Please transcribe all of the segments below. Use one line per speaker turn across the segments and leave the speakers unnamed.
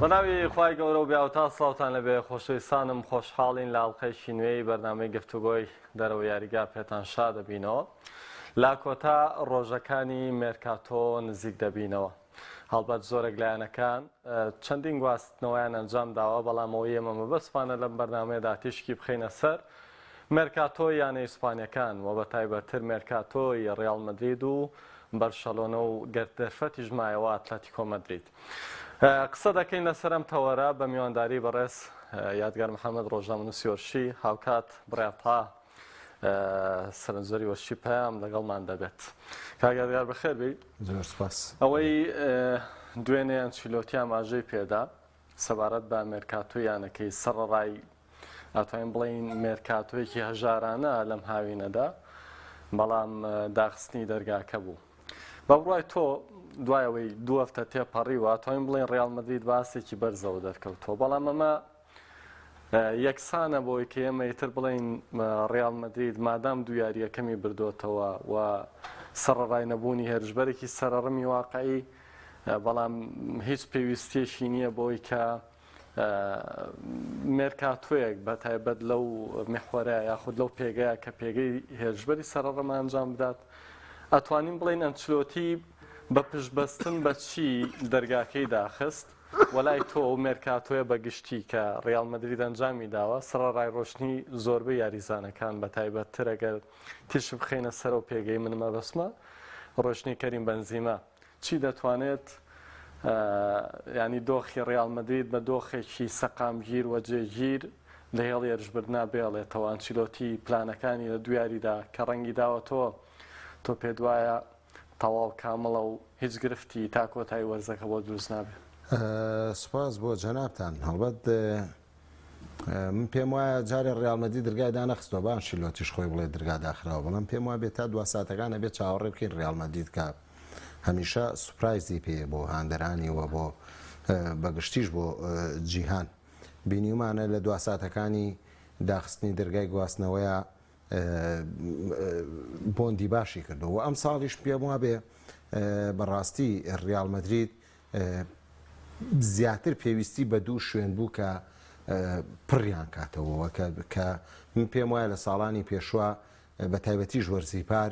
بەناوی خوای گەورە و بێهاوتا سڵاوتان لەبێ خۆشەویستانم خۆشحاڵین لە ئەڵقەیەکی نوێی بەرنامەی گفتوگۆی دەرەوە یاریگا پێتان شا دەبینەوە لە کۆتا ڕۆژەکانی مێرکاتۆ نزیک دەبینەوە هەڵبەت زۆرێک لایەنەکان چەندین گواستنەوەیان ئەنجام داوە بەڵام ئەوەی ئێمە مەبەستمانە لەم بەرنامەیەدا تیشکی بخەینە سەر مێرکاتۆی یانە ئیسپانیەکان و بە تایبەتتر مێرکاتۆی ڕیاڵ مەدرید و بەرشەلۆنە و گەر دەرفەتیش مایەوە ئەتلەتیکۆ مەدرید. قسە دەکەین لەسەر ئەم تەوەرە بە میوانداری بەڕێز یادگار محەممەد ڕۆژنامەنووسی وەرشی هاوکات بڕیار تا سەرنجدەری وەرشی پەیام لەگەڵمان دەبێت. کاک یادگار بەخێر بێی.
زۆر سپاس.
ئەوەی دوێنێ ئەنچیلۆتی ئاماژەی پێدا سەبارەت بە مێرکاتۆی یانەکەی سەڕەڕای ئەتوانین بڵێین مێرکاتۆیەکی هەژارانە لەم هاوینەدا بەڵام داخستنی دەرگاکە بوو. بە بڕوای تۆ دوای ئەوەی دوو هەفتە تێپەڕیوە توانین بڵێن ڕیال مەدرید بە ئاستێکی بەرزەوە دەرکەوتووە بەڵام ئەمە یەکسانە بۆی کە ئێمە ئیتر بڵێین ڕیال مەدرید مادام دوو یارییەکەمی بردووەتەوە و سەڕەڕای نەبوونی هێرشبەرێکی سەرەڕمی واقعی بەڵام هیچ پێویستیەکی نییە بۆی کە مێرکاتۆیەک بە تایبەت لەو میحوەرە یاخود لەو پێگەیە کە پێگەی هێرشبەری سەرەڕم ئەنجام بدات ئەتوانین بڵێین ئەنچلۆتی بە پشتبەستن بە چی دەرگاکەی داخست وەلای تۆ ئەو مێرکاتۆیە بە گشتی کە ڕیاڵ مەدرید ئەنجامی داوە سەڕەڕای ڕۆشتنی زۆربەی یاریزانەکان بە تایبەتتر ئەگەر تیشک بخەینە سەر ئەو پێگەی من مەبەستمە ڕۆشتنی کەریم بنزیمە چی دەتوانێت ینی دۆخی ڕیاڵ مەدرید بە دۆخێکی سەقامگیر و جێگیر لە هێڵی هێرشبردنا بێڵێتەوە ئەنچیلۆتی پلانەکانی لە دوو یاریدا کە ڕەنگی داوەتەوە تۆ پێت وایە تەواو کامڵە و هیچ گرفتی تا کۆتایی وەرزەکە بۆ دروست نابێ؟
سوپاس بۆ جەنابتان. هەڵبەت من پێم وایە جارێ ڕیاڵ مەدرید درگای دانەخستووە با ئەنشیلۆتیش خۆی بڵێ درگا داخراوە بەڵام پێم وابێ تا دوا ساتەکان ئەبێ چاوەڕێ بکەین ڕیاڵ مەدرید کە هەمیشە سوپرایزی پێیە بۆ هاندەرانی و بۆ بەگشتیش بۆ جیهان بینیومانە لە دوا ساتەکانی داخستنی دەرگای گواستنەوەیە بۆندی باشی کردووە و ئەم ساڵیش پێم وابێ بەڕاستی ڕیاڵ مەدرید زیاتر پێویستی بە دوو شوێن بوو کە پڕیان کاتەوە کە من پێم وایە لە ساڵانی پێشوە بە تایبەتیش وەرزی پار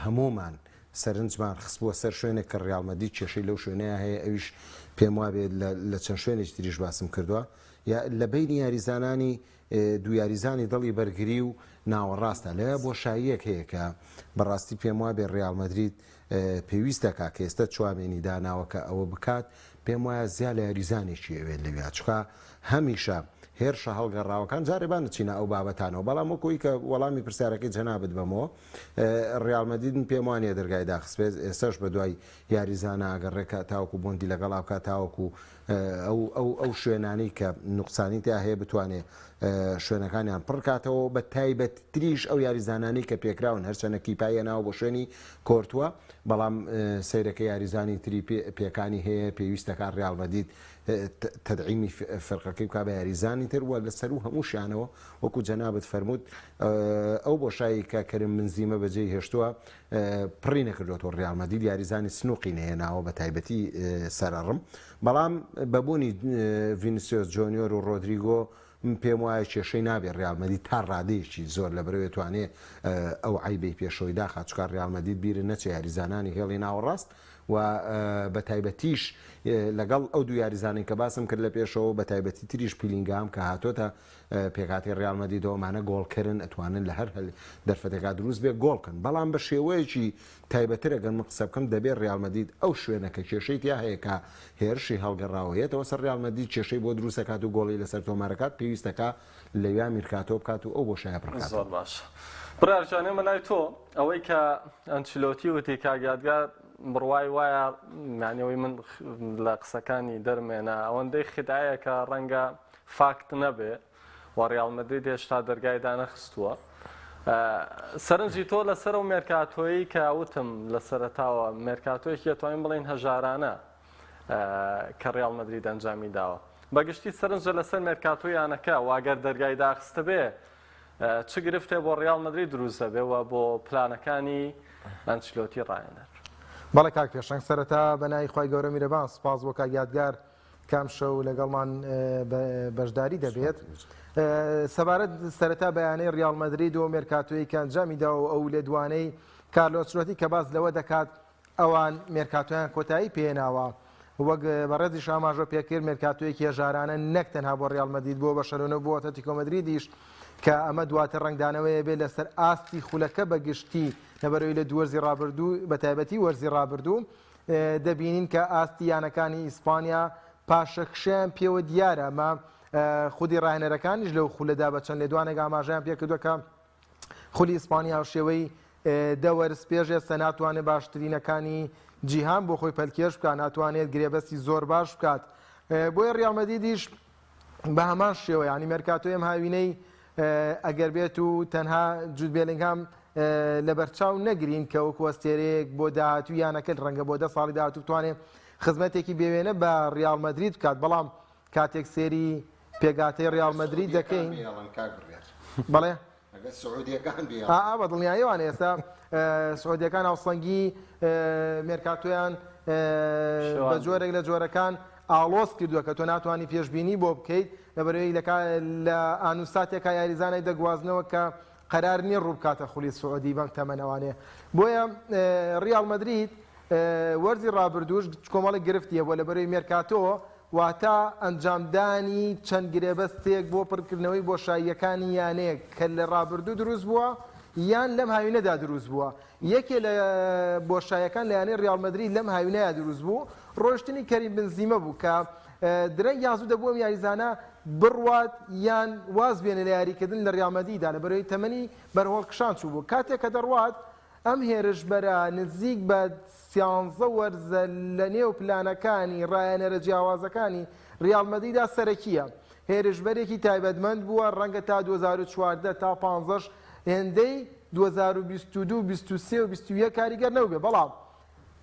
هەموومان سەرنجمان خستبووە سەر شوێنێک کە ڕیاڵ مەدرید کێشەی لەو شوێنەیە هەیە ئەویش پێم وابێت لە چەند شوێنێکی تریش باسم کردووە یا لە بینی یاریزانانی دوو یاریزانی دڵی بەرگری و ناوەڕاستە لەوێ بۆشاییەک هەیە کە بەڕاستی پێم وابێ ڕیاڵ مەدرید پێویست دەکات کە ئێستا چوامێنی داناوە کە ئەوە بکات پێم وایە زیا لە یاریزانێکی ئەوێت لەویا چکا هەمیشە هێرشە هەڵگەڕاوەکان جارێ با نەچینە ئەو بابەتانەوە بەڵام وەکوی کە وەڵامی پرسیارەکەی جەنابت بەمەوە ڕیاڵ مەدرید من پێم وانە دەرگای داخستبێت ئێستاش بە دوای یاریزانە ئەگەڕێکە تاوەکو بۆندی لەگەڵا بکات تاوەکو ئەو ئەو ئەو شوێنانەی کە نوقسانی تیا هەیە بتوانێ شوێنەکانیان پڕکاتەوە بە تایبەتتریش ئەو یاریزانانەی کە پێکراون هەرچەنە کیپای هێناوە بۆ شوێنی کۆرتوە بەڵام سەیرەکە یاریزانی تری پێکانی هەیە پێویستەکە ڕیاڵ مەدید تەدعیمی فرقەکەی بکا بە یاریزانی تر و لە سەروو هەمووشیانەوە وەکو جەنابت فەرمووت ئەو بۆشایی کە کەریم بنزیمە بەجێی هێشتووە پڕی نەکردوەتەوە ڕیاڵ مەدرید یاریزانی سنوقی نەهێناوە بە تایبەتی سەرەڕم بەڵام بەبوونی ڤینسیۆس جۆنیۆر و ڕۆدریگۆ من پێم وایە کێشەی نابێت ڕیاڵ مەدرید تا ڕادەیەکی زۆر لە بەرەوێ توانێ ئەو عەیبەی پێشەوەی داخات چونکە ڕیاڵ مەدرید بیرت نەچێ یاریزانانی هێڵی ناوەڕاست و بە تایبەتیش لەگەڵ ئەو دوو یاریزانەی کە باسم کرد لە پێشەوە بە تایبەتی تریش پیلینگام کە هاتۆتە پێکهاتەی ڕیاڵ مەدریدەوە ئەمانە گۆڵکەرن ئەتوانن لە هەر دەرفەتێکا دروست بێ گۆڵ کەن بەڵام بە شێوەیەکی تایبەتر ئەگەر من قسە بکەم دەبێ ڕیاڵ مەدرید ئەو شوێنە کە کێشەی تیا هەیە کە هێرشی هەڵگەڕاوە یەتەوە سەر ڕیاڵ مەدرید کێشەی بۆ دروست ئەکات و گۆڵی لەسەر تۆمارەکات پێویستەکە لەویا میرکاتۆ بکات و ئەو بۆشایە پڕکاتەوە.
زۆر باش بڕیار جان ئێمە لای تۆ ئەوەی کە ئەنچلۆتی وتی کاک یادگار بڕوای وایە یانی ئەوەی من لە قسەکانی دەرمێنا ئەوەندەی خدایە کە ڕەنگە فاکت نەبێ و ڕیاڵ مەدرید هێشتا دەرگای دانەخستووە. سەرنجی تۆ لەسەر ئەو مێرکاتۆیی کە وتم لە سەرەتاوە مێرکاتۆیەکی ئەتوانین بڵێین هەژارانە کە ڕیاڵ مەدرید ئەنجامی داوە. بەگشتی سەرنجە لەسەر مێرکاتۆی یانەکە و ئەگەر دەرگای داخستبێ چ گرفتێ بۆ ڕیاڵ مەدرید دروست دەبێ و بۆ پلانەکانی ئەنچلۆتی ڕاهێنەر؟
بەڵێ کاک پێشەنگ سەرەتا بە ناوی خوای گەورە میرەبان سوپاس بۆ کاک یادگار. کە ئەمشەو لەگەڵمان بەشداری دەبێت. سەبارەت سەرەتا بە یانەی ڕیاڵ مەدرید و مێرکاتۆی کە ئەنجامی داوە و ئەو لێدوانەی کارلۆ ئەنچلۆتی کە باس لەوە دەکات ئەوان مێرکاتۆیان کۆتایی پێهێناوە وەک بەڕێزیش ئاماژە پێکرد مێرکاتۆیەکی هەژارانە نەک تەنها بۆ ڕیاڵ مەدرید بۆ بەرشەلۆنە بۆ ئەتلەتیکۆ مەدریدیش کە ئەمە دواتر ڕەنگدانەوەیە بێت لەسەر ئاستی خولەکە بە گشتی لەبەرەوەی لە دوو وەرزی ڕابردوو بە تایبەتی وەرزی ڕابردوو دەبینین کە ئاستی یانەکانی ئیسپانیا پاشەکشەیان پێوە دیارە ئەمە خودی ڕاهێنەرەکانیش لەو خولەدا بە چەند لێدوانێک ئاماژەیان پێکردووە کە خولی ئیسپانیا هاوشێوەی دە وەرز پێش ئێستا ناتوانێت باشترینەکانی جیهان بۆ خۆی پەلکێش بکات ناتوانێت گرێبەستی زۆر باش بکات بۆیە ڕیاڵ مەدریدیش بە هەمان شێوە یانی مێرکاتۆی ئەم هاوینەی ئەگەر بێت و تەنها جود بێلینگهام لەبەرچاو نەگرین کە وەکو ئەستێرەیەک بۆ داهاتوو یانەکە ڕەنگە بۆ دە ساڵی داهاتوو بتوانێت خزمەتێکی بێوێنە بە ڕیاڵ مەدرید بکات بەڵام کاتێک سێری پێگاتەی ڕیاڵ مەدرید دەکەین بەڵێ ئا بە دڵنیاییەوان ئێستا سعودیەکان هاوسەنگی مێرکاتۆیان بە جۆرێک لە جۆرەکان ئاڵۆز کردووە کە تۆ ناتوانانی پێشبینی بۆ بکەیت لەبەرەوەی لە ئانوساتێکا یاریزانێک دەگوازنەوە کە قەرار نییە ڕووبکاتە خولی سعودی بەم تەمەنەوانەیە بۆیە ڕیاڵ مەدرید وەرزی ڕابردووش کۆمەڵێک گرفتی هەبووە لەبەرەوەی مێرکاتۆ واتە ئەنجامدانی چەند گرێبەستێک بۆ پڕکردنەوەی بۆشاییەکانی یانەیەک کە لە ڕابردوو دروست بووە یان لەم هاوینەدا دروست بووە. یەکێ لە بۆشاییەکان لە یانەی ڕیاڵ مەدرید لەم هاوینەیا دروست بوو، ڕۆیشتنی کەریم بنزیمە بوو کە درەنگ یان زوو دەبوو ئەم یاریزانە بڕوات یان واز بێنێ لە یاریکردن لە ڕیاڵ مەدریدا لەبەرئەوەی تەمەنی بەرهۆڵکشان چووبوو. کاتێک کە دەڕوات ئەم هێرشبەرە نزیک بە سیانزە وەرزە لەنێو پلانەکانی راهێنەرە جیاوازەکانی ریال مەدریدا سەرەکییە. هێرشبەرێکی تایبەتمەند بووە، رەنگە تا 2014 تا 15 هێندەی 2022، 23 و 21 کاریگەر نەبووبێ، بەڵام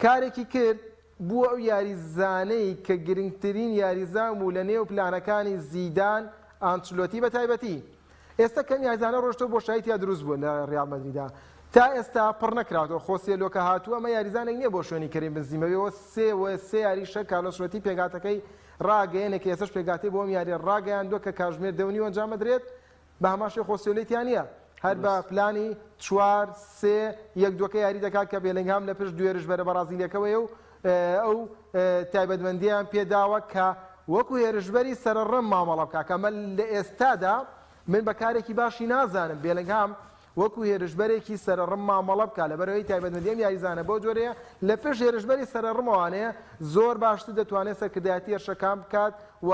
کارێکی کرد بووە ئەو یاریزانەی کە گرنگترین یاریزان بوو لە نێو پلانەکانی زیدان، ئانچلۆتی بە تایبەتی. ئێستا کەم یاریزانە ڕۆشتووە بۆشایی تیا دروست بووە لە ڕیاڵ مەدریدا تا ئێستا پڕ نەکراوەتەوە خۆسێلۆ کە هاتووە ئەمە یاریزانێک نییە بۆ شوێنی کەریم بنزیمە بێ سێ و سێ یاریشە کارلۆ ئەنچلۆتی پێکهاتەکەی ڕاگەیەنێ کە ئێستاش پێکهاتەی بۆ ئەم یارییە ڕاگەیاندووە کە کاژمێر دە و نیو ئەنجام ئەدرێت بە هەمان شێوە خۆسێلۆی تیا نییە هەر بە پلانی چوار سێ یەک دووەکە یاری دەکات کە بێلینگهام لە پشت دوو هێرشبەرە بەڕازیلیەکەوەیە و ئەو تایبەتمەندییان پێداوە کە وەکو هێرشبەری سەرەڕم مامەڵە بکات کە ئەمە لە ئێستادا من بە کارێکی باشی نازانم بێلنگهام وەکو هێرشبەرێکی سەرەڕم مامەڵە بکات لەبەرئەوەی تایبەتمەندی ئەم یاریزانە بەو جۆرەیە لە پشت هێرشبەری سەرەڕمەوانەیە زۆر باشتر دەتوانێت سەرکردایەتی هێرشەکان بکات و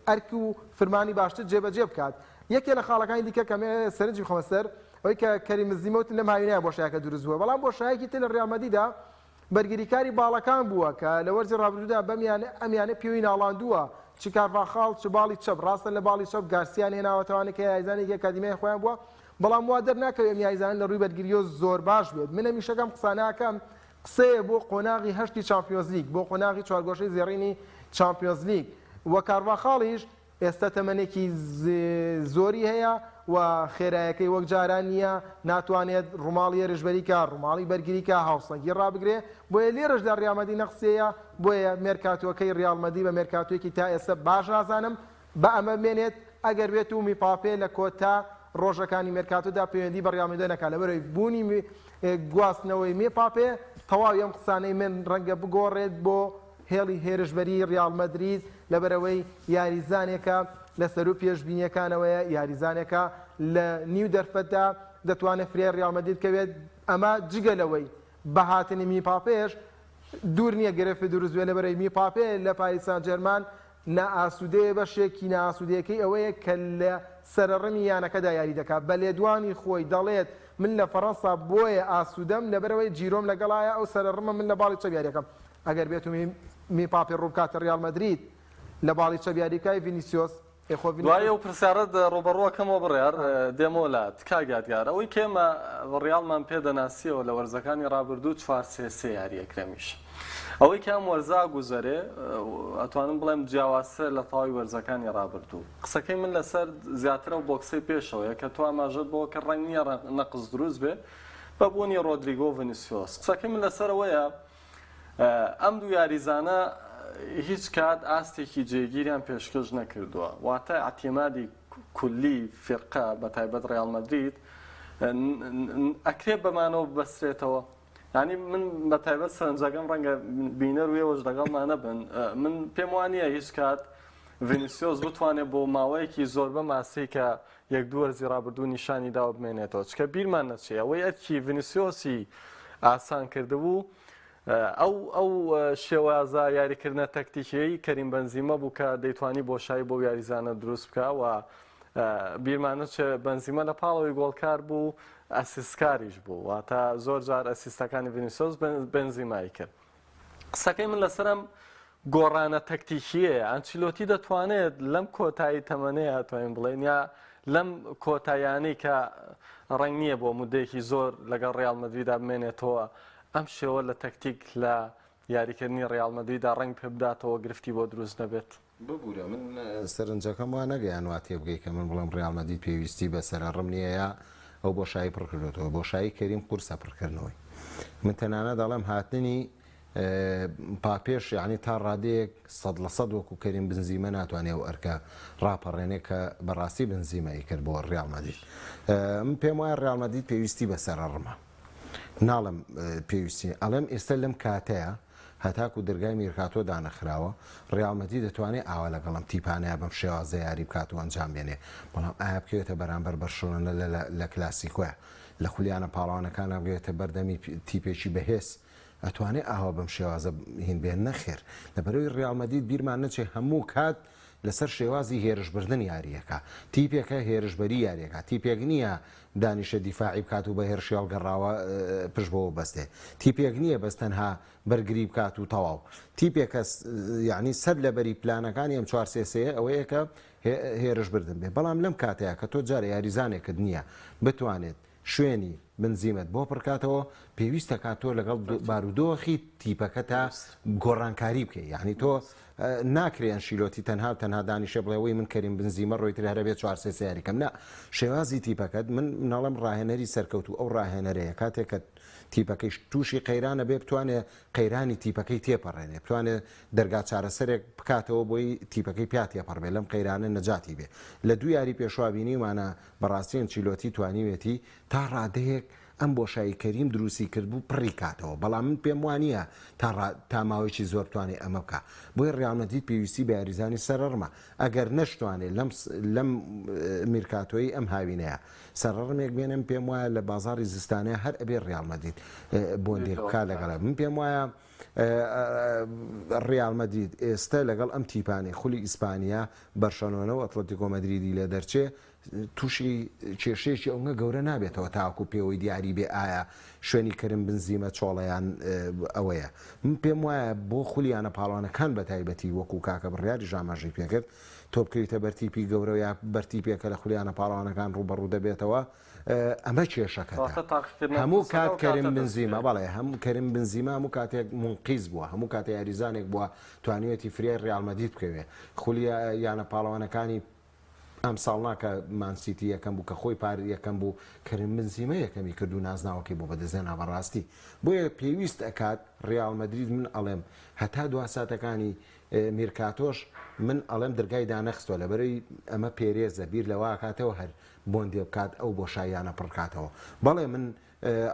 ئەرک و فرمانی باشتر جێبەجێ بکات یەکێ لە خاڵەکانی دیکە کە سەرنجی بخەمە سەر ئەوەی کە کەریم بنزیمە وتم لەم هاوینەیە بۆشایەکە دروست بووە بەڵام بۆشایەکی تر لە ڕیال مەدریدا بەرگریکاری باڵەکان بووە کە لە وەرزی ڕابردوودا بەم یانە ئەم یانە پێوی ناڵاندووە چ کارڤاخاڵ چ باڵی چەپ ڕاستە لە باڵی چەپ گارسیان هێناوەتەوانێ کە یاریزانێکی ئەکادیمیای خۆیان بووە بەڵام وا دەرناکەوێ ئەم یاریزانە لە ڕووی بەرگرییەوە زۆر باش بێت من هەمیشە ئەم قسانە ئەکەم قسەیە بۆ قۆناغی هەشتی چامپیۆنزلیگ بۆ قۆناغی چوارگۆشەی زێڕینی چامپیۆنزلیگ و کارڤاخاڵیش ئێستا تەمەنێکی زۆری هەیە و خێرایەکەی وەک جاران نییە، ناتوانێت ڕووماڵی هێرشبەری کا، ڕووماڵی بەرگری کا، هاوسەنگی ڕابگرێ، بۆیە لێرەشدا ڕیال مەدرید نەقسیەیە، بۆیە مێرکاتۆکەی ڕیال مەدرید بە مێرکاتۆیەکی تا ئێستا باش نازانم، با ئەمە بمێنێت، ئەگەر بێت و میپاپێ لە کۆتا ڕۆژەکانی مێرکاتۆدا پەیوەندی بە ڕیال مەدرید نەکات، لەبەرئەوەی بوونی گواستنەوەی میپاپێ تەواوی ئەم قسانەی من ڕەنگە بگۆڕێت بۆ هێڵی هێرشبەریی ریال مەدرید، لەبەرئەوەی یاریزانێکە لە سەروو پێشبینییەکانەوەیە، یاریزانێکە لە نیو دەرفەتدا دەتوانێت فریای ریال مەدرید بکەوێت، ئەمە جگە لەوەی بە هاتنی میپاپێش دوور نییە گرفت دروست بێت، لەبەرئەوەی میپاپێ لە پاریس سانجێرمان نائاسوودەیە، بەشێکی نائاسوودەیەکەی ئەوەیە کە لە سەرەڕمی یانەکەدا یاری دەکات، بە لێدوانی خۆی دەڵێت من لە فەرەنسا بۆیە ئاسوودەم لەبەرئەوەی جیرۆم لەگەڵایە ئەو سەرەڕمە من لە باڵی چەپ یاریەکەم، ئەگەر بێت و میپاپێ ڕووبکاتە ڕیاڵ مەدرید لە باڵی چەپ یاری بکای ڤینیسیۆس ئێ خۆ ڤینیسیۆس.
دوای ئەو پرسیارەت ڕووبەڕووەکەمەوە بڕیار دێمەوە لات کاک یادگار ئەوەی کە ئێمە ڕیاڵمان پێ دەناسیەوە لە وەرزەکانی ڕابردوو چوار سێ سێ یاری ئەکرەمیش ئەوەی کە ئەم وەرزە گوزەرێ ئەتوانم بڵێم جیاوازترە لە تەواوی وەرزەکانی ڕابردوو قسەکەی من لەسەر زیاتر ئەو بۆکسەی پێشەوەیە کە تۆ ئاماژەت بۆ کرد ڕەنگ نییە نەقس دروست بێ بە بوونی ڕۆدریگۆ و ڤینیسیۆس قسەکەی من لەسەر ئەوەیە ئەم دوو یاریزانە. هیچ کات ئاستێکی جێگیریان پێشکەش نەکردووە، واتە ئیعتیمادی کولی فیرقە بە تایبەت ڕیاڵ مەدرید ئەکرێ بەمانەوە ببەسترێتەوە. یانی من بە تایبەت سەرنجەکەم ڕەنگە بینەر و ئێوەش لەگەڵما نەبن، من پێم وا نییە هیچ کات ڤینیسیۆس بتوانێت بۆ ماوەیەکی زۆر بەم ئاستەی کە یەک دوو وەرزی ڕابردوو نیشانی داوە بمێنێتەوە، چونکە بیرمان نەچێ ئەوەی ئەرکی ڤینیسیۆسی ئاسان کردبوو ئەو ئەو شێوازە یاریکردنە تەکتیکیەی کەریم بنزیمە بوو کە دەیتوانی بۆشایی بۆ یاریزانە دروست بکە و بیرمان نەچێ بنزیمە لە پاڵەوەی گۆڵکار بوو ئەسیستکاریش بوو واتە زۆر جار ئەسیستەکانی ڤینیسیۆس بنزیمای کرد. قسەکەی من لەسەر ئەم گۆڕانە تەکتیکیەیە ئەنچیلۆتی دەتوانێت لەم کۆتایی تەمەنەیە توانین بڵێن یا لەم کۆتاییانەی کە ڕەنگ نییە بۆ مدەیەکی زۆر لەگەڵ ڕیاڵ مەدریدا بمێنێتەوە ئەم شێوە لە تەکتیک لە یاریکردنی ڕیاڵ مەدریدا ڕەنگ پێ بداتەوە گرفتی بۆ دروست نەبێت.
ببورە من سەرنجەکەم وا نەگەیان وا تێبگەی کە من بڵێم ڕیاڵ مەدرید پێویستی بە سەرەڕم نییە یا ئەو بۆشایی پڕ کردۆتەوە بۆشایی کەریم قورسە پڕکردنەوەی من تەنانەت دەڵێم هاتنی پاپێش یعنی تا ڕادەیەک 100% وەکو کەریم بنزیمە ناتوانێت ئەو ئەرکە ڕاپەڕێنێ کە بەڕاستی بنزیمە ی کرد بۆ ڕیاڵ مەدرید من پێم وایە ڕیاڵ مەدرید پێویستی بە سەرەڕمە ناڵێم پێویستی ئەڵێم ئێستا لەم کاتەیە هەتاکو دەرگای میرکاتۆ دانەخراوە، ڕیاڵ مەدرید دەتوانێت ئاوا لەگەڵ ئەم تیپانەیا بەم شێوازە یاری بکات و ئەنجام بێنێ، بەڵام ئایا بکەوێتە بەرامبەر بەرشلۆنە لە لە کلاسیکۆیا، لە خولی یانە پاڵەوانەکانا بگەوێتە بەردەمی تیپێکی بەهێز، ئەتوانێ ئاوا بەم شێوازە هین بێ؟ نەخێر، لەبەرئەوەی ڕیاڵ مەدرید بیرمان نەچێ هەموو کات لەسەر شێوازی هێرشبردن یارییەکا، تیپێکە هێرشبەری یارییەکا، تیپێک نییە دانیشێ دیفاعی بکات و بە هێرشی هەڵگەڕاوە پشت بەوە بەستێ، تیپێک نییە بەس تەنها بەرگری بکات و تەواو، تیپێکە یانی سەر لەبەری پلانەکانی ئەم چوار سێ سێیە ئەوەیە کە هێرشبردن بێ، بەڵام لەم کاتەیا کە تۆ جارێ یاریزانێکت نییە بتوانێت شوێنی بنزیمەت بۆ پڕکاتەوە پێویستە کات تۆ لەگەڵ بارودۆخی تیپەکەتا گۆڕانکاری بکەی یعنی تۆ ناکرێ ئەنشیلۆتی تەنها و تەنها دانیشێ بڵێ وەی من کەریم بنزیمە ڕۆیتر هەرە بێ چوار سێ سێ یاریکەم نا شێوازی تیپەکەت من ناڵێم ڕاهێنەری سەرکەوتوو ئەو ڕاهێنەرەیە کاتێک کە تیپەکەیش تووشی قەیرانە بێ بتوانێ قەیرانی تیپەکەی تێپەڕێنێ بتوانێ دەرگا چارەسەرێک بکاتەوە بۆی تیپەکەی پیا تێپەڕ بێ لەم قەیرانە نەجاتی بێ لە دوو یاری پێشوا بینیومانە بەڕاستی ئەنچیلۆتی توانیوێتی تا ڕادەیەک ئەم بۆشایی کەریم دروستی کردبوو پڕی کاتەوە، بەڵام من پێم وانییە تا ڕا تا ماوەیەکی زۆر بتوانێ ئەمە بکا، بۆیە ڕیاڵ مەدرید پێویستی بە یاریزانی سەرەڕمە، ئەگەر نەشتوانێ لەم لەم میرکاتۆی ئەم هاوینەیا سەرەڕمێک بێنێ من پێم وایە لە بازاڕی زستانەیا هەر ئەبێ ڕیاڵ مەدرید بۆندێک بکا لەگەڵ من پێم وایە ڕیاڵ مەدرید ئێستە لەگەڵ ئەم تیپانەی خولی ئیسپانیا بەرشەلۆنە و ئەتڵەتیکۆ مەدریدی لێ دەرچێ تووشی کێشەیەکی ئەونە گەورە نابێتەوە تاوەکو پێوەی دیاری بێ ئایا شوێنی کەریم بنزیمە چۆڵە یان ئەوەیە. من پێم وایە بۆ خولی یانە پاڵەوانەکان بە تایبەتی وەکو کاکە بڕیاریش ئاماژەی پێکرد تۆ بکەویتە بەر تیپی گەورە یا بەر تیپێک کە لە خولی یانە پاڵەوانەکان ڕووبەڕوو دەبێتەوە ئەمە کێشەکەتە.
واتە تاقیکردنەوە
هەموو
قورسەکە
کات
ئەو
کەریم
کاتە دەست
بنزیمە
پێ.
بەڵێ هەموو کەریم بنزیمە هەموو کاتێک مونقیز بووە هەموو کاتێ یاریزانێک بووە توانیویەتی فریای ڕیاڵ مەدرید بکەوێ خولی یانە پاڵەوانەکانی ئەمساڵ نا کە مان سیتی یەکەم بوو کە خۆی پار یەکەم بوو کەریم بنزیمە یەکەمی کرد و نازناوەکەی بۆ بەدەستهێنا بەڕاستی بۆیە پێویست ئەکات ڕیاڵ مەدرید من ئەڵێم هەتا دوا ساتەکانی میرکاتۆش من ئەڵێم درگای دانەخستوە لەبەرەی ئەمە پێرێزە بیر لەوە ئەکاتەوە هەر بۆندێ بکات ئەو بۆشاییانە پڕکاتەوە بەڵێ من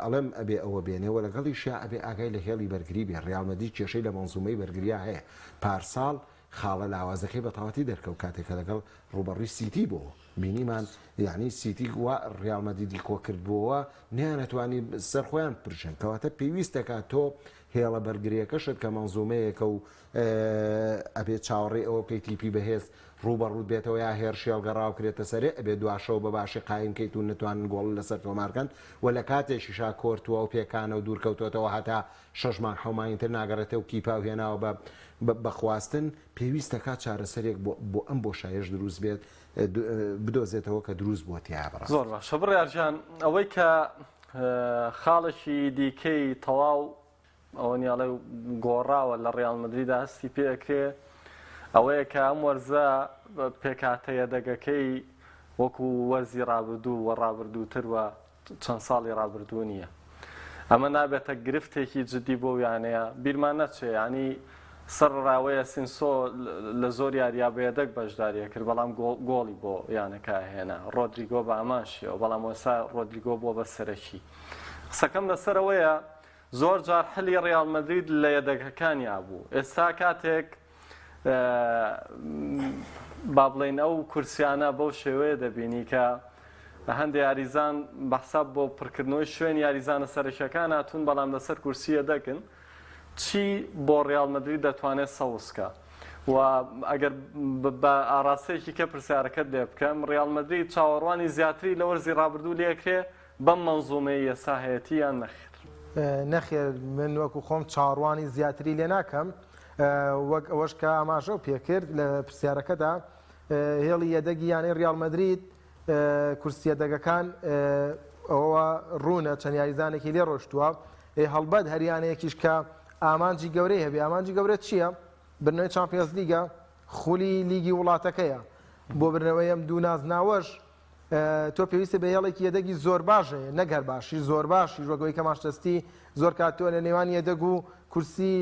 ئەڵێم ئەبێ ئەوە بێنێ وە لەگەڵیشیا ئەبێ ئاگای لە هێڵی بەرگری بێ ڕیاڵ مەدرید کێشەی لە مەنزومەی بەرگریا هەیە پارساڵ خاڵە لاوازەکەی بە تەواتی دەرکەوت کاتێک کە لەگەڵ ڕووبەڕووی سیتی بۆوە بینیمان یانی سیتی وا ڕیاڵ مەدریدی کۆکردبووەوە نەیانەتوانی سەر خۆیان بپرژێن کەواتە پێویست دەکات تۆ هێڵە بەرگریەکەشت کە مەنزومەیەکە و ئەبێ چاوەڕێی ئەوە بکەیت تیپی بەهێز ڕووبەڕووت بێتەوە یا هێرشی هەڵگەڕاو کرێتە سەرێ ئەبێ دواشەوە بە باشی قایم کەیت و نتوانن گۆڵ لەسەر تۆمارکەن و لە کاتێکیشا کۆرتوا و پێکانە و دوورکەوتۆتەوە هەتا شەش مانگ حەو مانگی تر ناگەڕێتەوە کیپاو هێناوە بە بە خواستن پێویست دەکات چارەسەرێک بۆ بۆ ئەم بۆشایەش دروست بێت بدۆزێتەوە کە دروست بووە تیایا بەڕاستی.
زۆر باشە بڕیار گیان ئەوەی کە خاڵێکی دیکەی تەواو ئەوە نیاڵێ گۆڕاوە لە ڕیاڵ مەدریدا هەستی پێ ئەکرێ ئەوەیە کە ئەم وەرزە پێکهاتە یەدەگەکەی وەکو وەرزی ڕابردوو و ڕابردووتر و چەند ساڵی ڕابردوو نییە. ئەمە نابێتە گرفتێکی جدی بۆ یانەیە؟ بیرمان نەچێ یانی. سەرەڕاوەی ئەسینسۆ لە زۆر یارییا بە یەدەگ بەشداری ئەکرد بەڵام گۆڵی بۆ یانەکە ئەهێنا، ڕۆدریگۆ بە هەمان شێوە، بەڵام ئێستا ڕۆدریگۆ بووە بە سەرەکی. قسەکەم لەسەر ئەوەیە زۆر جار حلی ڕیاڵ مەدرید لە یەدەگەکانیا بوو، ئێستا کاتێک با بڵێین ئەو کورسیانە بەو شێوەیە دەبینی کە هەندێ یاریزان بە حساب بۆ پڕکردنەوەی شوێن یاریزانە سەرەکیەکان هاتوون بەڵام لەسەر کورسی یەدەگن چی بۆ ڕیاڵ مەدرید دەتوانێت سەوز کا؟ و ئەگەر بە ئاڕاستەیەکی کە پرسیارەکەت لێ بکەم، ڕیاڵ مەدرید چاوەڕوانی زیاتری لە وەرزی ڕابردوو لێکرێ بەم مەنزومەی ئێستا هەیەتی یان نەخێر؟
نەخێر من وەکو خۆم چاوەڕوانی زیاتری لێ ناکەم وەک ئەوەش کە ئاماژەو پێکرد لە پرسیارەکەدا هێڵی یەدەگی یانەی ڕیاڵ مەدرید کورسیە دەگەکان ئەوە ڕوونە چەند یاریزانێکی لێ ڕۆشتووە ئێ هەڵبەت هەر یانەیەکیش کە ئامانجی گەورەی هەبێ ئامانجی گەورە چییە؟ بردنەوەی چامپیۆنز لیگە خولی لیگی وڵاتەکەیە بۆ بردنەوەی ئەم دوو نازناوەش تۆ پێویستە بە هێڵێکی یەدەگی زۆر باش هەیە نەک هەر باشی زۆر باشی وەک ئەوەی کە مانچستەر سیتی زۆر کات تۆ لە نێوان یەدەگ و کورسی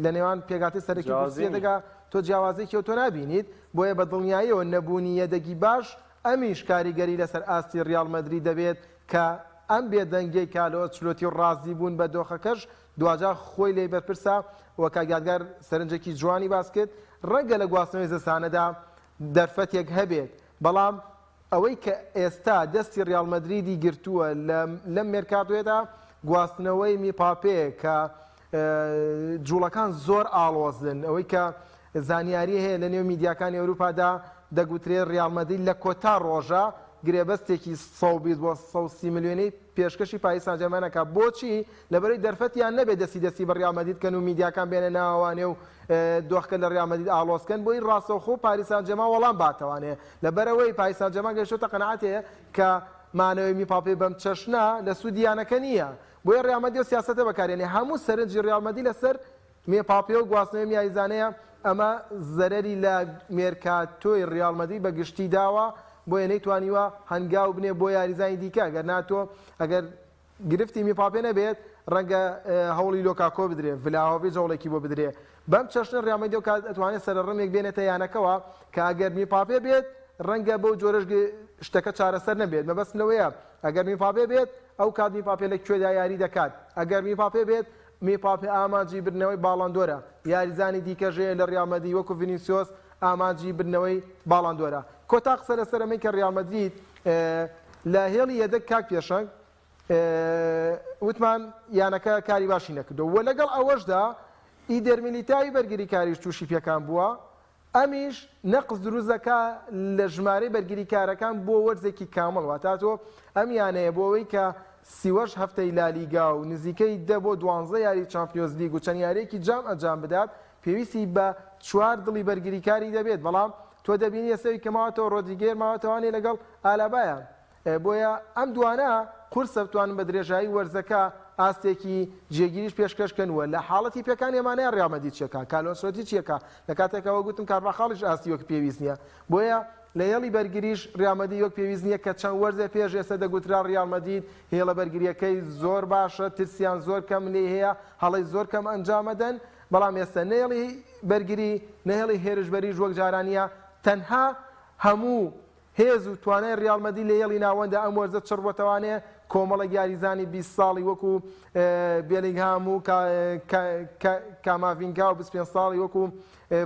لە نێوان پێکهاتەی سەرەکی کورسی یەدەگا تۆ جیاوازێکی تۆ نابینیت بۆیە بە دڵنیاییەوە نەبوونی یەدەگی باش ئەمیش کاریگەری لەسەر ئاستی ڕیاڵ مەدرید دەبێت کە ئەم بێدەنگیەی کارلۆ ئەنچلۆتی و ڕازی بوون بە دۆخەکەش دواجار خۆی لێی بەرپرسە و کاک یادگار سەرنجێکی جوانی باس کرد ڕەنگە لە گواستنەوەی زستانەدا دەرفەتێک هەبێت بەڵام ئەوەی کە ئێستا دەستی ڕیاڵ مەدریدی گرتووە لەم مێرکاتۆیەدا گواستنەوەی میپاپێ کە جوڵەکان زۆر ئاڵۆزن ئەوەی کە زانیاری هەیە لە نێو میدیاکانی ئەوروپادا دەگوترێت ڕیاڵ مەدرید لە کۆتا ڕۆژە گرێبەستێکی 120 بۆ 130 ملیۆنی پێشکەشی پاریس سانجێرمان ئەکا بۆچی؟ لەبەرئەوەی دەرفەتیان نەبێت دەستی دەستی بە ڕیاڵ مەدرید کەن و میدیاکان بێنە ناوانێ و دۆخەکە لە ڕیاڵ مەدرید ئاڵۆز کەن بۆی ڕاستەوخۆ پاریس سانجێرمان وەڵام باتەوانێ لەبەرئەوەی پاریس سانجێرمان گەیشتۆتە قەناعەتێ کە مانەوەی میپاپێ بەم چەشنە لە سوودی یانەکە نییە بۆیە ڕیاڵ مەدرید ئەو سیاسەتە بەکارێنێ هەموو سەرنجی ڕیاڵ مەدرید لەسەر مێپاپێ و گواستنەوەی ئەم یاریزانەیە، ئەمە زەرەری لە مێرکاتۆی ریال مەدرید بە گشتی داوە، بۆیە نەیتوانیوە هەنگاو بنێ بۆ یاریزانی دیکە، ئەگەر نا تۆ ئەگەر گرفتی میپاپێ نەبێت رەنگە هەوڵی لۆکاکۆ بدرێ، ڤلاهۆڤیچ هەوڵێکی بۆ بدرێ، بەم چەشنە ریال مەدرید ئەو کات ئەتوانێت سەرەڕمێک بێنێتە یانەکەوە کە ئەگەر میپاپێ بێت رەنگە بەو جۆرەش شتەکە چارەسەر نەبێت، مەبەستم لەوەیە ئەگەر میپاپێ بێت ئەو کات میپاپێ لە کوێدا یاری دەکات، ئەگەر میپاپێ بێت میپاپێ ئامانجی بردنەوەی باڵاندۆرە، یاریزانی دیکەش هەیە لە ریال مەدرید وەکو ڤینیسیۆس ئامانجی بردنەوەی باڵاندۆرە. کۆتا قسە لەسەر ئەمەی کە ریال مەدرید لە هێڵی یەدەگ کاک پێشەنگ وتمان یانەکە کاری باشی نەکردووە و لەگەڵ ئەوەشدا ئیدێر میلیتاوی بەرگریکاریش تووشی پێکان بووە، ئەمیش نەقس دروست دەکا لە ژمارەی بەرگریکارەکان بۆ وەرزێکی کامڵ، واتا تۆ ئەم یانەیە بۆ ئەوەی کە 38 هەفتەی لالیگا و نزیکەی دە بۆ دوانزە یاری چامپیۆنزلیگ و چەند یارییەکی جام ئەنجام بدات پێویستی بە چوار دڵی بەرگریکاری دەبێت، بەڵام تۆ دەبینی ئێستا ئەوی کە ماوەتەوە رۆدریگێر ماوەتەوانێ لەگەڵ ئالابایە. بۆیە ئەم دوانە قورسە بتوانن بە درێژایی وەرزەکە ئاستێکی جێگیریش پێشکەش کەن و لە حاڵەتی پێکانی ئەمانەیان ریال مەدرید چیەکا کارلۆ ئەنچلۆتی چیەکا لە کاتێکا وەک گوتم کارڤاخاڵیش ئاستی وەک پێویست نییە بۆیە لە هێڵی بەرگریش ریال مەدرید وەک پێویست نییە کە چەند وەرزێ پێش ئێستا دەگوترا ریال مەدرید هێڵە بەرگرییەکەی زۆر باشە ترسیان زۆر کەم لێی هەیە هەڵەی زۆر کەم ئەنجامەدەن بەڵام ئێستا نە هێڵی بەرگری نە هێڵی هێرشبەریش وەک جاران نییە تەنها هەموو هێز و توانای ریال مەدرید لە هێڵی ناوەندە ئەم وەرزە چڕبووەتەوانێ، کۆمەڵێک یاریزانی 20 ساڵی وەکو بێلینگهام و کاماڤینگا و 25 ساڵی وەکو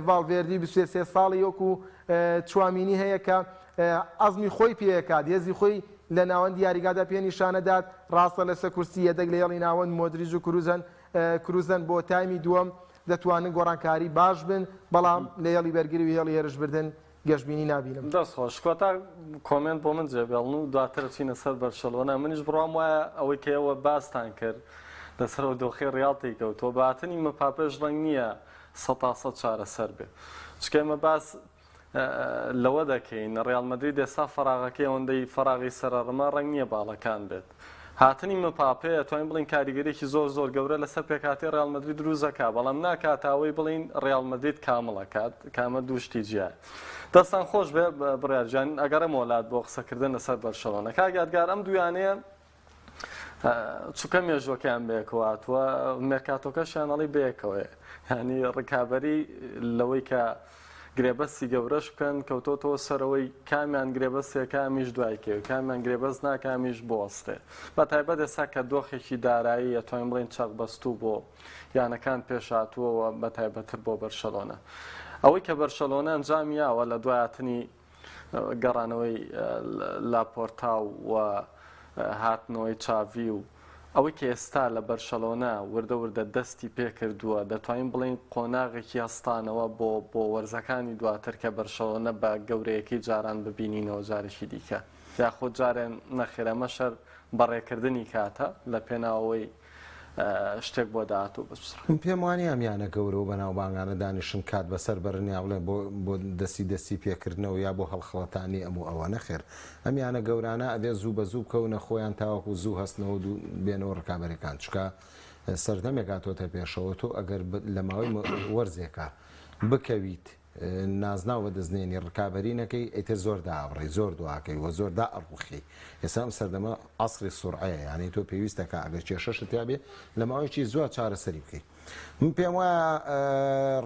ڤاڵڤێردی و 23 ساڵی وەکو چوامینی هەیە کە عەزمی خۆی پێکات، هێزی خۆی لە ناوەندی یاریگادا پێ نیشانەدات، راستە لەسەر کورسی یەدەگ لە هێڵی ناوەند مۆدریج و کروزن کروزن بۆ تایمی دووەم دەتوانن گۆڕانکاری باش بن، بەڵام لە هێڵی بەرگری و هێڵی هێرشبردن گەشبینی نابینم.
دەست خۆش کۆتا comment بۆ من جێبێڵن و دواتر چینە سەر بەرشەلۆنە منیش بڕوام وایە ئەوەی کە ئێوە باستان کرد لەسەر ئەو دۆخەی ڕیاڵ تێیکەوتووە بە هاتنی مپاپێش ڕەنگ نییە سەتا سەد چارەسەر بێ چونکە ئێمە باس لەوە دەکەین ڕیاڵ مەدرید ئێستا فەراغەکەی ئەوەندەی فەراغی سەرەڕمە ڕەنگ نییە باڵەکان بێت هاتنی مپاپێ ئەتوانین بڵێین کاریگەریەکی زۆر زۆر گەورە لەسەر پێکهاتەی ڕیاڵ مەدرید دروست دەکات، بەڵام ناکات ئەوەی بڵێین ڕیاڵ مەدرید کامڵ ئەکات، کە ئەمە دوو شتی جیایە. دەستان خۆش بێ بڕیار گیان، ئەگەڕێمەوە لات بۆ قسەکردن لەسەر بەرشەلۆنە. کاک یادگار ئەم دوو یانەیە. چونکە مێژوەکەیان بەیەکەوە هاتووە مێرکاتۆکەشیان ئەڵی بەیەکەوەیە یانی ڕکابەری لەوەی کە گرێبەستی گەورەش بکەن کەوتۆتەوە سەرەوەی کامیان گرێبەستێ کامیش دوای کەوێ کامیان گرێبەست ناکامیش بوەستێ بە تایبەت ئێستا کە دۆخێکی دارایی ئەتوانین بڵێین چەقبەستوو بۆ یانەکان پێش هاتووەوە بە تایبەتتر بۆ بەرشەلۆنە ئەوەی کە بەرشەلۆنە ئەنجامی یاوە لە دوای هاتنی گەڕانەوەی لاپۆرتا و هاتنەوەی چاڤی و ئەوەی کە ئێستا لە بەرشەلۆنە وردە وردە دەستی پێکردووە دەتوانین بڵێین قۆناغێکی هەستانەوە بۆ بۆ وەرزەکانی دواتر کە بەرشەلۆنە بە گەورەیەکەی جاران ببینینەوە جارێکی دیکە یاخود جارێ نەخێر ئەمە شەر بەڕێکردنی کاتە لە پێناوەوەی شتێک بۆ داهاتوو بچڕێ.
من پێم وانیە ئەم یانە گەورە و بەناوبانگانە دانیشن کات بەسەر بەرن یا بڵێن بۆ بۆ دەستی دەستی پێکردنەوە یا بۆ هەڵخڵەتانی ئەم و ئەوە نەخێر ئەم یانە گەورانە ئەبێ زوو بە زوو بکەونە خۆیان تاوەکو زوو هەستنەوە و بێنەوە ڕکابەرەکان چونکە سەردەمێک هاتۆتە پێشەوە تۆ ئەگەر لە ماوەی وەرزێکا بکەویت نازناو بەدەست نێنی ڕکابەری نەکەی ئیتر زۆر دائەبڕی زۆر دواکەی وە زۆر دائەڕوخێی ئێستا ئەم سەردەمە عەسری سوڕعەیە یانی تۆ پێویستەکا ئەگەر کێشەشت تیا بێ لە ماوەیەکی زووە چارەسەری بکەی من پێم وایە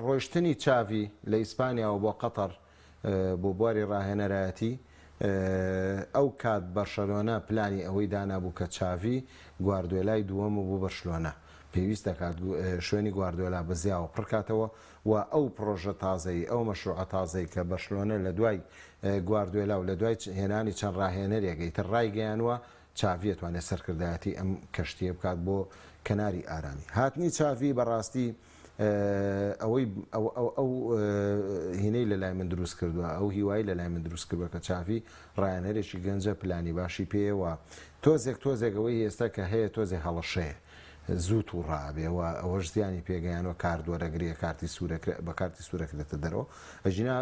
ڕۆیشتنی چاڤی لە ئیسپانیاوە بۆ قەتەر بۆ بواری ڕاهێنەرایەتی ئەو کات بەرشەلۆنە پلانی ئەوەی دانابوو کە چاڤی گواردیۆلای دووەمە بۆ بەرشلۆنە پێویست دەکات شوێنی گواردیۆلا بە زیاوە پڕکاتەوە و ئەو پڕۆژە تازەی، ئەو مەشروعە تازەی کە بەرشلۆنە لە دوای گواردیۆلا و لە دوای هێنانی چەند ڕاهێنەرێک ئیتر ڕایگەیانوە، چاڤی ئەتوانێت سەرکردایەتی ئەم کەشتییە بکات بۆ کەناری ئارامی. هاتنی چاڤی بە ڕاستی ئەوەی ئەو هینەی لە لای من دروست کردووە، ئەو هیوای لە لای من دروست کردووە کە چاڤی ڕاهێنەرێکی گەنجە، پلانی باشی پێیە و تۆزێک تۆزێک ئەوەی ئێستا کە هەیە تۆزێ هەڵەشەیە. زوو توڕە ئەبێ و ئەوەش زیانی پێگەیانوە کارت وەرەگرێ کارتی سوورەکرێ بە کارتی سوورەکرێتە دەرەوە ئەگینا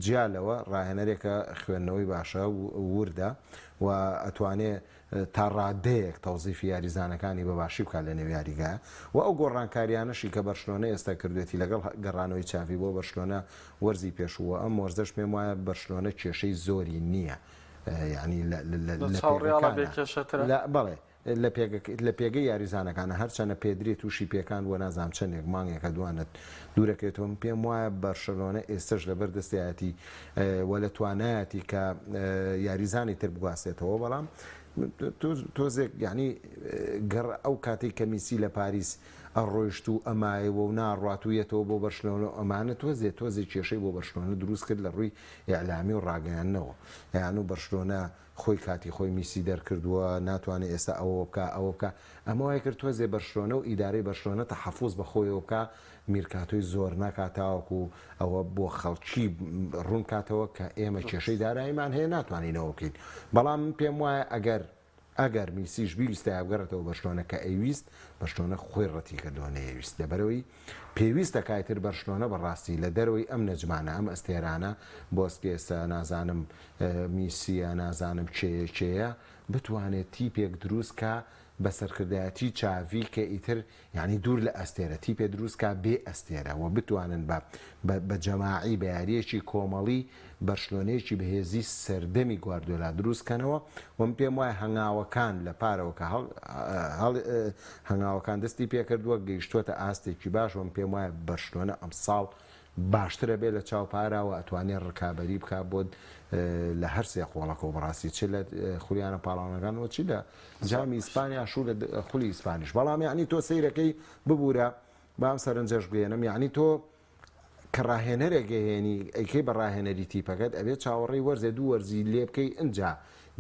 جیا لەوە ڕاهێنەرێکە خوێندنەوەی باشە و وردە و ئەتوانێ تا ڕادەیەک تەوزیفی یاریزانەکانی بە باشی بکات لە نێو یاریگایە و ئەو گۆڕانکاریانەشی کە بەرشلۆنە ئێستا کردوێتی لەگەڵ گەڕانەوەی چاڤی بۆ بەرشلۆنە وەرزی پێشوو و ئەم وەرزەش پێم وایە بەرشلۆنە کێشەی زۆری نییە یعنی لە لە لە
لە چاو ڕیاڵە بێ کێشەترە
لە بەڵێ لە پێگە لە پێگەی یاریزانەکانە هەرچەنە پێدری تووشی پێکان بووە نازانم چەندێک مانگێکە دوانە دوورەکەوێتەوە من پێم وایە بەرشەلۆنە ئێستەش لەبەر دەستیایەتی و لە توانایەتی کە یاریزانی تر بگواستێتەوە بەڵام تۆزێک یعنی گەڕ ئەو کاتێک کە میسی لە پاریس ئەڕۆیشت و ئەمایەوە و ناڕات و یەتەوە بۆ بەرشلۆنە و ئەمانە تۆزێ تۆزێ کێشەی بۆ بەرشلۆنە دروست کرد لە ڕووی ئیعلامی و ڕاگەیاندنەوە یان و بەرشلۆنە خۆی کاتی خۆی میسی دەرکردووە ناتوانێ ئێستا ئەوە بکا ئەوە بکا ئەمە وای کرد تۆزێ بەرشلۆنە و ئیدارەی بەرشلۆنە تەحەفوز بە خۆیەوە بکا میرکاتۆی زۆر نەکا تاوەکو ئەوە بۆ خەڵکی ڕوون کاتەوە کە ئێمە کێشەی داراییمان هەیە ناتوانین ئەوە بکەین بەڵام من پێم وایە ئەگەر ئەگەر میسیش بیویستایە بگەڕێتەوە بەرشلۆنە کە ئەیویست بەرشلۆنە خۆی ڕەتی کردەوە نەیەویست لەبەرئەوەی پێویستە کایتر بەرشلۆنە بەڕاستی لە دەرەوەی ئەم نەجمانە ئەم ئەستێرانە بۆسکێسە نازانم میسیە نازانم کێیە کێیە بتوانێت تیپێک دروست کا بە سەرکردایەتی چاڤی کە ئیتر یانی دوور لە ئەستێرە تیپێ دروست کا بێ ئەستێرە و بتوانن بە بە جەماعی بە یارییەکی کۆمەڵی بەرشلۆنەیەکی بەهێزی سەردەمی گواردیۆلا دروست کەنەوە و من پێم وایە هەنگاوەکان لە پارەوە کە هەڵ هەڵ هەنگاوەکان دەستی پێکردووە گەیشتووەتە ئاستێکی باش و من پێم وایە بەرشلۆنە ئەمساڵ باشترە بێ لە چاو پارا و ئەتوانێ ڕکابەری بکا بۆ لە هەر سێ قۆڵەکەوە بەڕاستی چ لە خولیانە پاڵەوانەکان و چ لە جامی ئیسپانیاش و لە خولی ئیسپانیش بەڵام یعنی تۆ سەیرەکەی ببوورە بام سەرنجەش بگەێنم یعنی تۆ کە ڕاهێنەرێک ئەهێنی ئەیکەی بە ڕاهێنەری تیپەکەت ئەبێت چاوەڕێی وەرزێ دوو وەرزی لێ بکەی ئنجا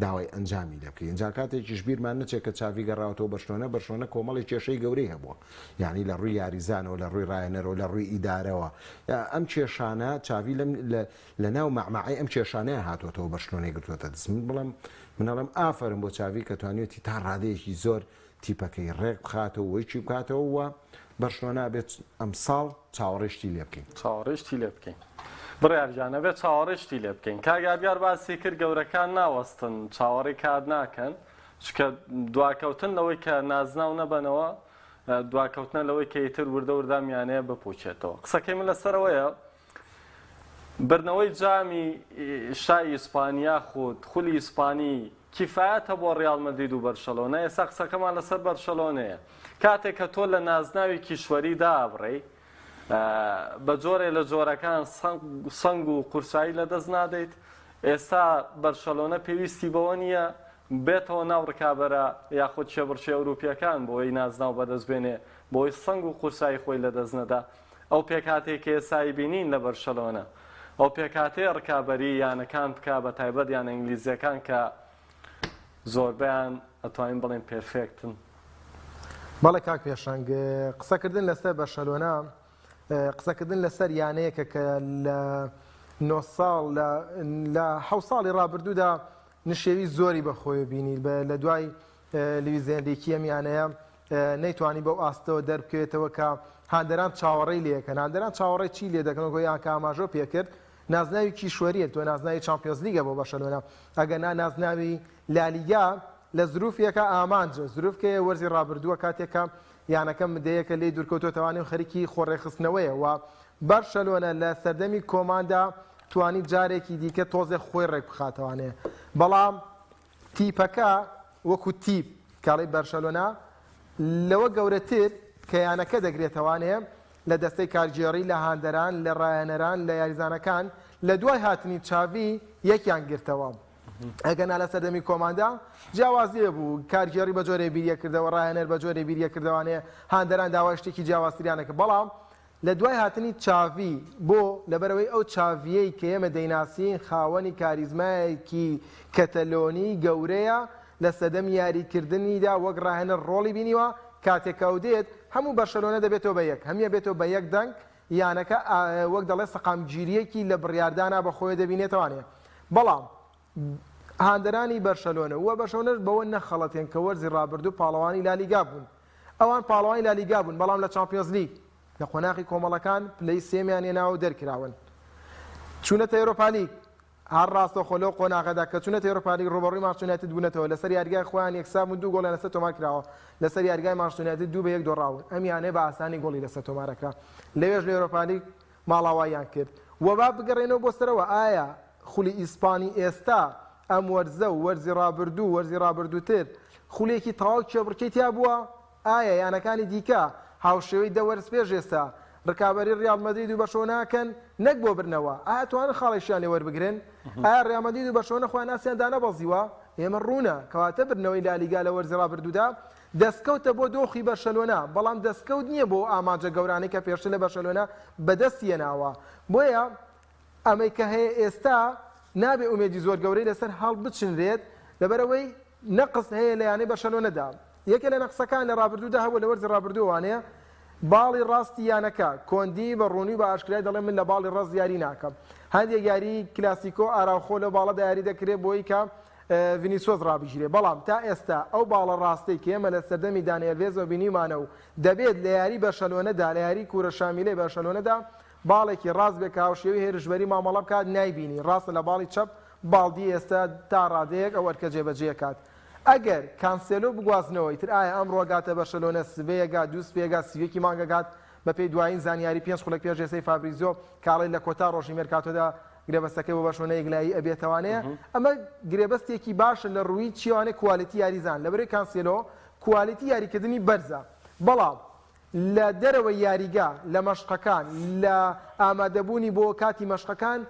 داوای ئەنجامی لێ بکەی ئنجا کاتێکیش بیرمان نەچێت کە چاڤی گەڕاوەتەوە بەرشلۆنە بەرشلۆنە کۆمەڵی کێشەی گەورەی هەبووە یعنی لە ڕووی یاریزانەوە لە ڕووی ڕاهێنەرەوە لە ڕووی ئیدارەوە ئەم کێشانە چاڤی لەم لە ناو مەعمەعەی ئەم کێشانەیە هاتووەتەوە بەرشلۆنەی گرتووەتە دەست من بڵێم من ئەڵێم ئافەرم بۆ چاڤی کە توانیوێتی تا ڕادەیەکی زۆر تیپەکەی ڕێک بخاتەوە و یەکی بکاتەوە و بەرشلۆنە ئەبێت ئەمساڵ چاوەڕێی شتی لێ بکەین.
چاوەڕێی شتی لێ بکەین. بڕیار گیان ئەبێت چاوەڕێی شتی لێ بکەین. کاک یادگار باسی کرد گەورەکان ناوەستن چاوەڕێی کات ناکەن چونکە دواکەوتن لەوەی کە نازناو نەبەنەوە دواکەوتنە لەوەی کە ئیتر وردە وردە ئەم یانەیە بپوچێتەوە. قسەکەی من لەسەر ئەوەیە بردنەوەی جامی شای ئیسپانی یاخود خولی ئیسپانی. کیفایەتە بۆ ڕیاڵ مەدرید و بەرشەلۆنە، ئێستا قسەکەمان لەسەر بەرشەلۆنەیە. کاتێک کە تۆ لە نازناوی کیشوەری دابڕێی، بە جۆرێ لە جۆرەکان سەنگ و قورسایی لەدەست نادەیت، ئێستا بەرشەلۆنە پێویستی بەوە نییە بێتەوە ناو ڕکابەرە یاخود کێبڕکێ ئەوروپییەکان بۆی نازناو بەدەست بێنێ، بۆی سەنگ و قورسایی خۆی لەدەست نەدا. ئەو پێکهاتەی کە ئێستا ئەیبینین لە بەرشەلۆنە، ئەو پێکهاتەیە ڕکابەری یانەکان بکا بە تایبەت یانە ئینگلیزیەکان کە زۆربەیان ئەتوانین بڵێین perfect ن.
بەڵێ کاک پێشەنگ، قسەکردن لەسەر بەرشەلۆنە قسەکردن لەسەر یانەیەکە کە لە نۆ ساڵ لە حەوت ساڵی ڕابردوودا نشێوی زۆری بەخۆیە بینی لە دوای لویس ئێنریکی ئەم یانەیە نەیتوانی بەو ئاستەوە دەربکەوێتەوە کە هاندەران چاوەڕێی لێکەن هاندەران چاوەڕێی چی لێ دەکەن وەکو یان کە ئاماژۆ پێکرد نازناوی کیشوەریە تۆ نازناوی چامپیۆنزلیگە بۆ بەرشەلۆنە ئەگەر نا نازناوی لالیگا لە زروفێکە ئامانجە زروفکەیە وەرزی ڕابردووە کاتێکە یانەکە مدەیەکە لێی دوورکەوتۆتەوانی و خەریکی خۆڕێکخستنەوەیە و بەرشەلۆنە لە سەردەمی کۆماندا توانی جارێکی دیکە تۆزێ خۆی ڕێک بخاتەوانێ بەڵام تیپەکە وەکو تیپ کاڵی بەرشەلۆنە لەوە گەورەتر کە یانەکە دەگرێتەوانێ لە دەستەی کارگێڕی لە هاندەران لە ڕایەنەران لە یاریزانەکان لە دوای هاتنی چاڤی یەکیان گرتەوە ئەگەنا لە سەردەمی کۆماندا جیاوازیە بوو کارگێڕی بە جۆرێ بیریەکردەوە ڕایەنەر بە جۆرێ بیریەکردەوانێ هاندەران داوای شتێکی جیاوازتریانەکە بەڵام لە دوای هاتنی چاڤی بۆ، لەبەرئەوەی ئەو چاڤییەی کە ئێمە دەیناسین خاوەنی کاریزمایەکی کەتەلۆنی گەورەیە، لە سەردەمی یاریکردنیدا وەک راهێنەر رۆڵی بینیوە، کاتێک کە ئەو دێت هەموو بەرشەلۆنە دەبێتەوە بە یەک، هەمووی ئەبێتەوە بە یەک دەنگ، یانەکە وەک دەڵێ سەقامگیرییەکی لە بڕیاردانا بە خۆیەوە دەبینێتەوانێ، بەڵام هاندەرانی بەرشەلۆنە و بەرشەلۆنەش بەوە نەخەڵەتێن کە وەرزی رابردوو پاڵەوانی لالیگا بوون. ئەوان پاڵەوانی لالیگا بوون، بەڵام لە چامپیۆنزلیگ لە قۆناخی کۆمەڵەکان پلەی سێیەمیان هێناوە و دەرکراون. چوونەتە یۆرۆپالیگ، هەر راستەوخۆ لەو قۆناغەدا کە چوونەتە یۆرۆپالیگ رووبەڕووی مانچستەر یونایتد بوونەتەوە، لەسەر یاریگای خۆیان یەکسان بوون، دوو گۆڵیان لەسەر تۆمارکراوە، لەسەر یاریگای مانچستەر یونایتد دوو بە یەک دۆڕاون، ئەم یانەیە بە ئاسانی گۆڵی لەسەر تۆمارەکرا، لەوێش لە یۆرۆپالیگ ماڵاواییان کرد و با بگەڕێنەوە بۆ سەرەوە ئایا خولی ئیسپانی ئێستا ئەم وەرزە و وەرزی ڕابردوو و وەرزی ڕابردووتر خولێکی تەواو کێبڕکێی تیا بووە؟ ئایا یانەکانی دیکە هاوشێوەی دە وەرز پێش ئێستا ڕکابەری ڕیاڵ مەدرید و بەرشەلۆنە ئەکەن نەک بۆ بردنەوە؟ ئایا توانن خاڵێکیان لێ وەربگرن؟ ئایا ڕیاڵ مەدرید و بەرشەلۆنە خۆیان ئاستیان دانەبەزیوە؟ ئێمە ڕوونە کەواتە بردنەوەی لالیگا لە وەرزی ڕابردوودا دەستکەوتە بۆ دۆخی بەرشەلۆنە، بەڵام دەستکەوت نییە بۆ ئەو ئامانجە گەورانەی کە پێشتر لە بەرشەلۆنە بەدەستیهێناوە، بۆیە ئەمەی کە هەیە ئێستا نابێ ئومێدی زۆر گەورەی لەسەر هەڵبچنرێت، لەبەرئەوەی نەقس هەیە لە یانەی بەرشەلۆنەدا. یەکێ لە نەقسەکان لە رابردوودا هەبووە لە وەرزی رابردووەوانەیە باڵی راستی یانەکە، کۆندی بە روونی و بە ئاشکرای دەڵێ من لە باڵی راست یاری ناکەم. هەندێک یاری کلاسیکۆ ئاراوخۆ لەو باڵەدا یاری دەکرێت بۆی کە ڤینیسۆس ڕابگیرێ، بەڵام تا ئێستا ئەو باڵە ڕاستەی کە ئێمە لە سەردەمی دانی ئەلڤێزەوە بینیومانە و دەبێت لە یاری بەرشەلۆنەدا لە یاری کوورە شامیلەی بەرشەلۆنەدا باڵێکی ڕاست بێت کە هاوشێوەی هێرشبەری مامەڵە بکات نایبینی، ڕاستە لە باڵی چەپ باڵدی ئێستا تا ڕادەیەک ئەو ئەرکە جێبەجێکات. ئەگەر کانسێلۆ بگوازنەوە ئیتر ئایا ئەمڕۆ گاتە بەرشەلۆنە سبەیە گات دووسبەیە گات 31 ی مانگە گات بەپێی دوایین زانیاری پێنج خولەک پێش ئێستای فابریزیۆ کاڵی لە کۆتا ڕۆژی مێرکاتۆدا گرێبەستەکەی بۆ بەرشلۆنە یەکلایی ئەبێتەوانەیە ئەمە گرێبەستێکی باشە لە ڕووی چیوانێ quality یاریزان لەبەرەی کانسێلۆ quality یاریکردنی بەرزە بەڵام لە دەرەوەی یاریگا لە مەشقەکان لە ئامادەبوونی بۆ کاتی مەشقەکان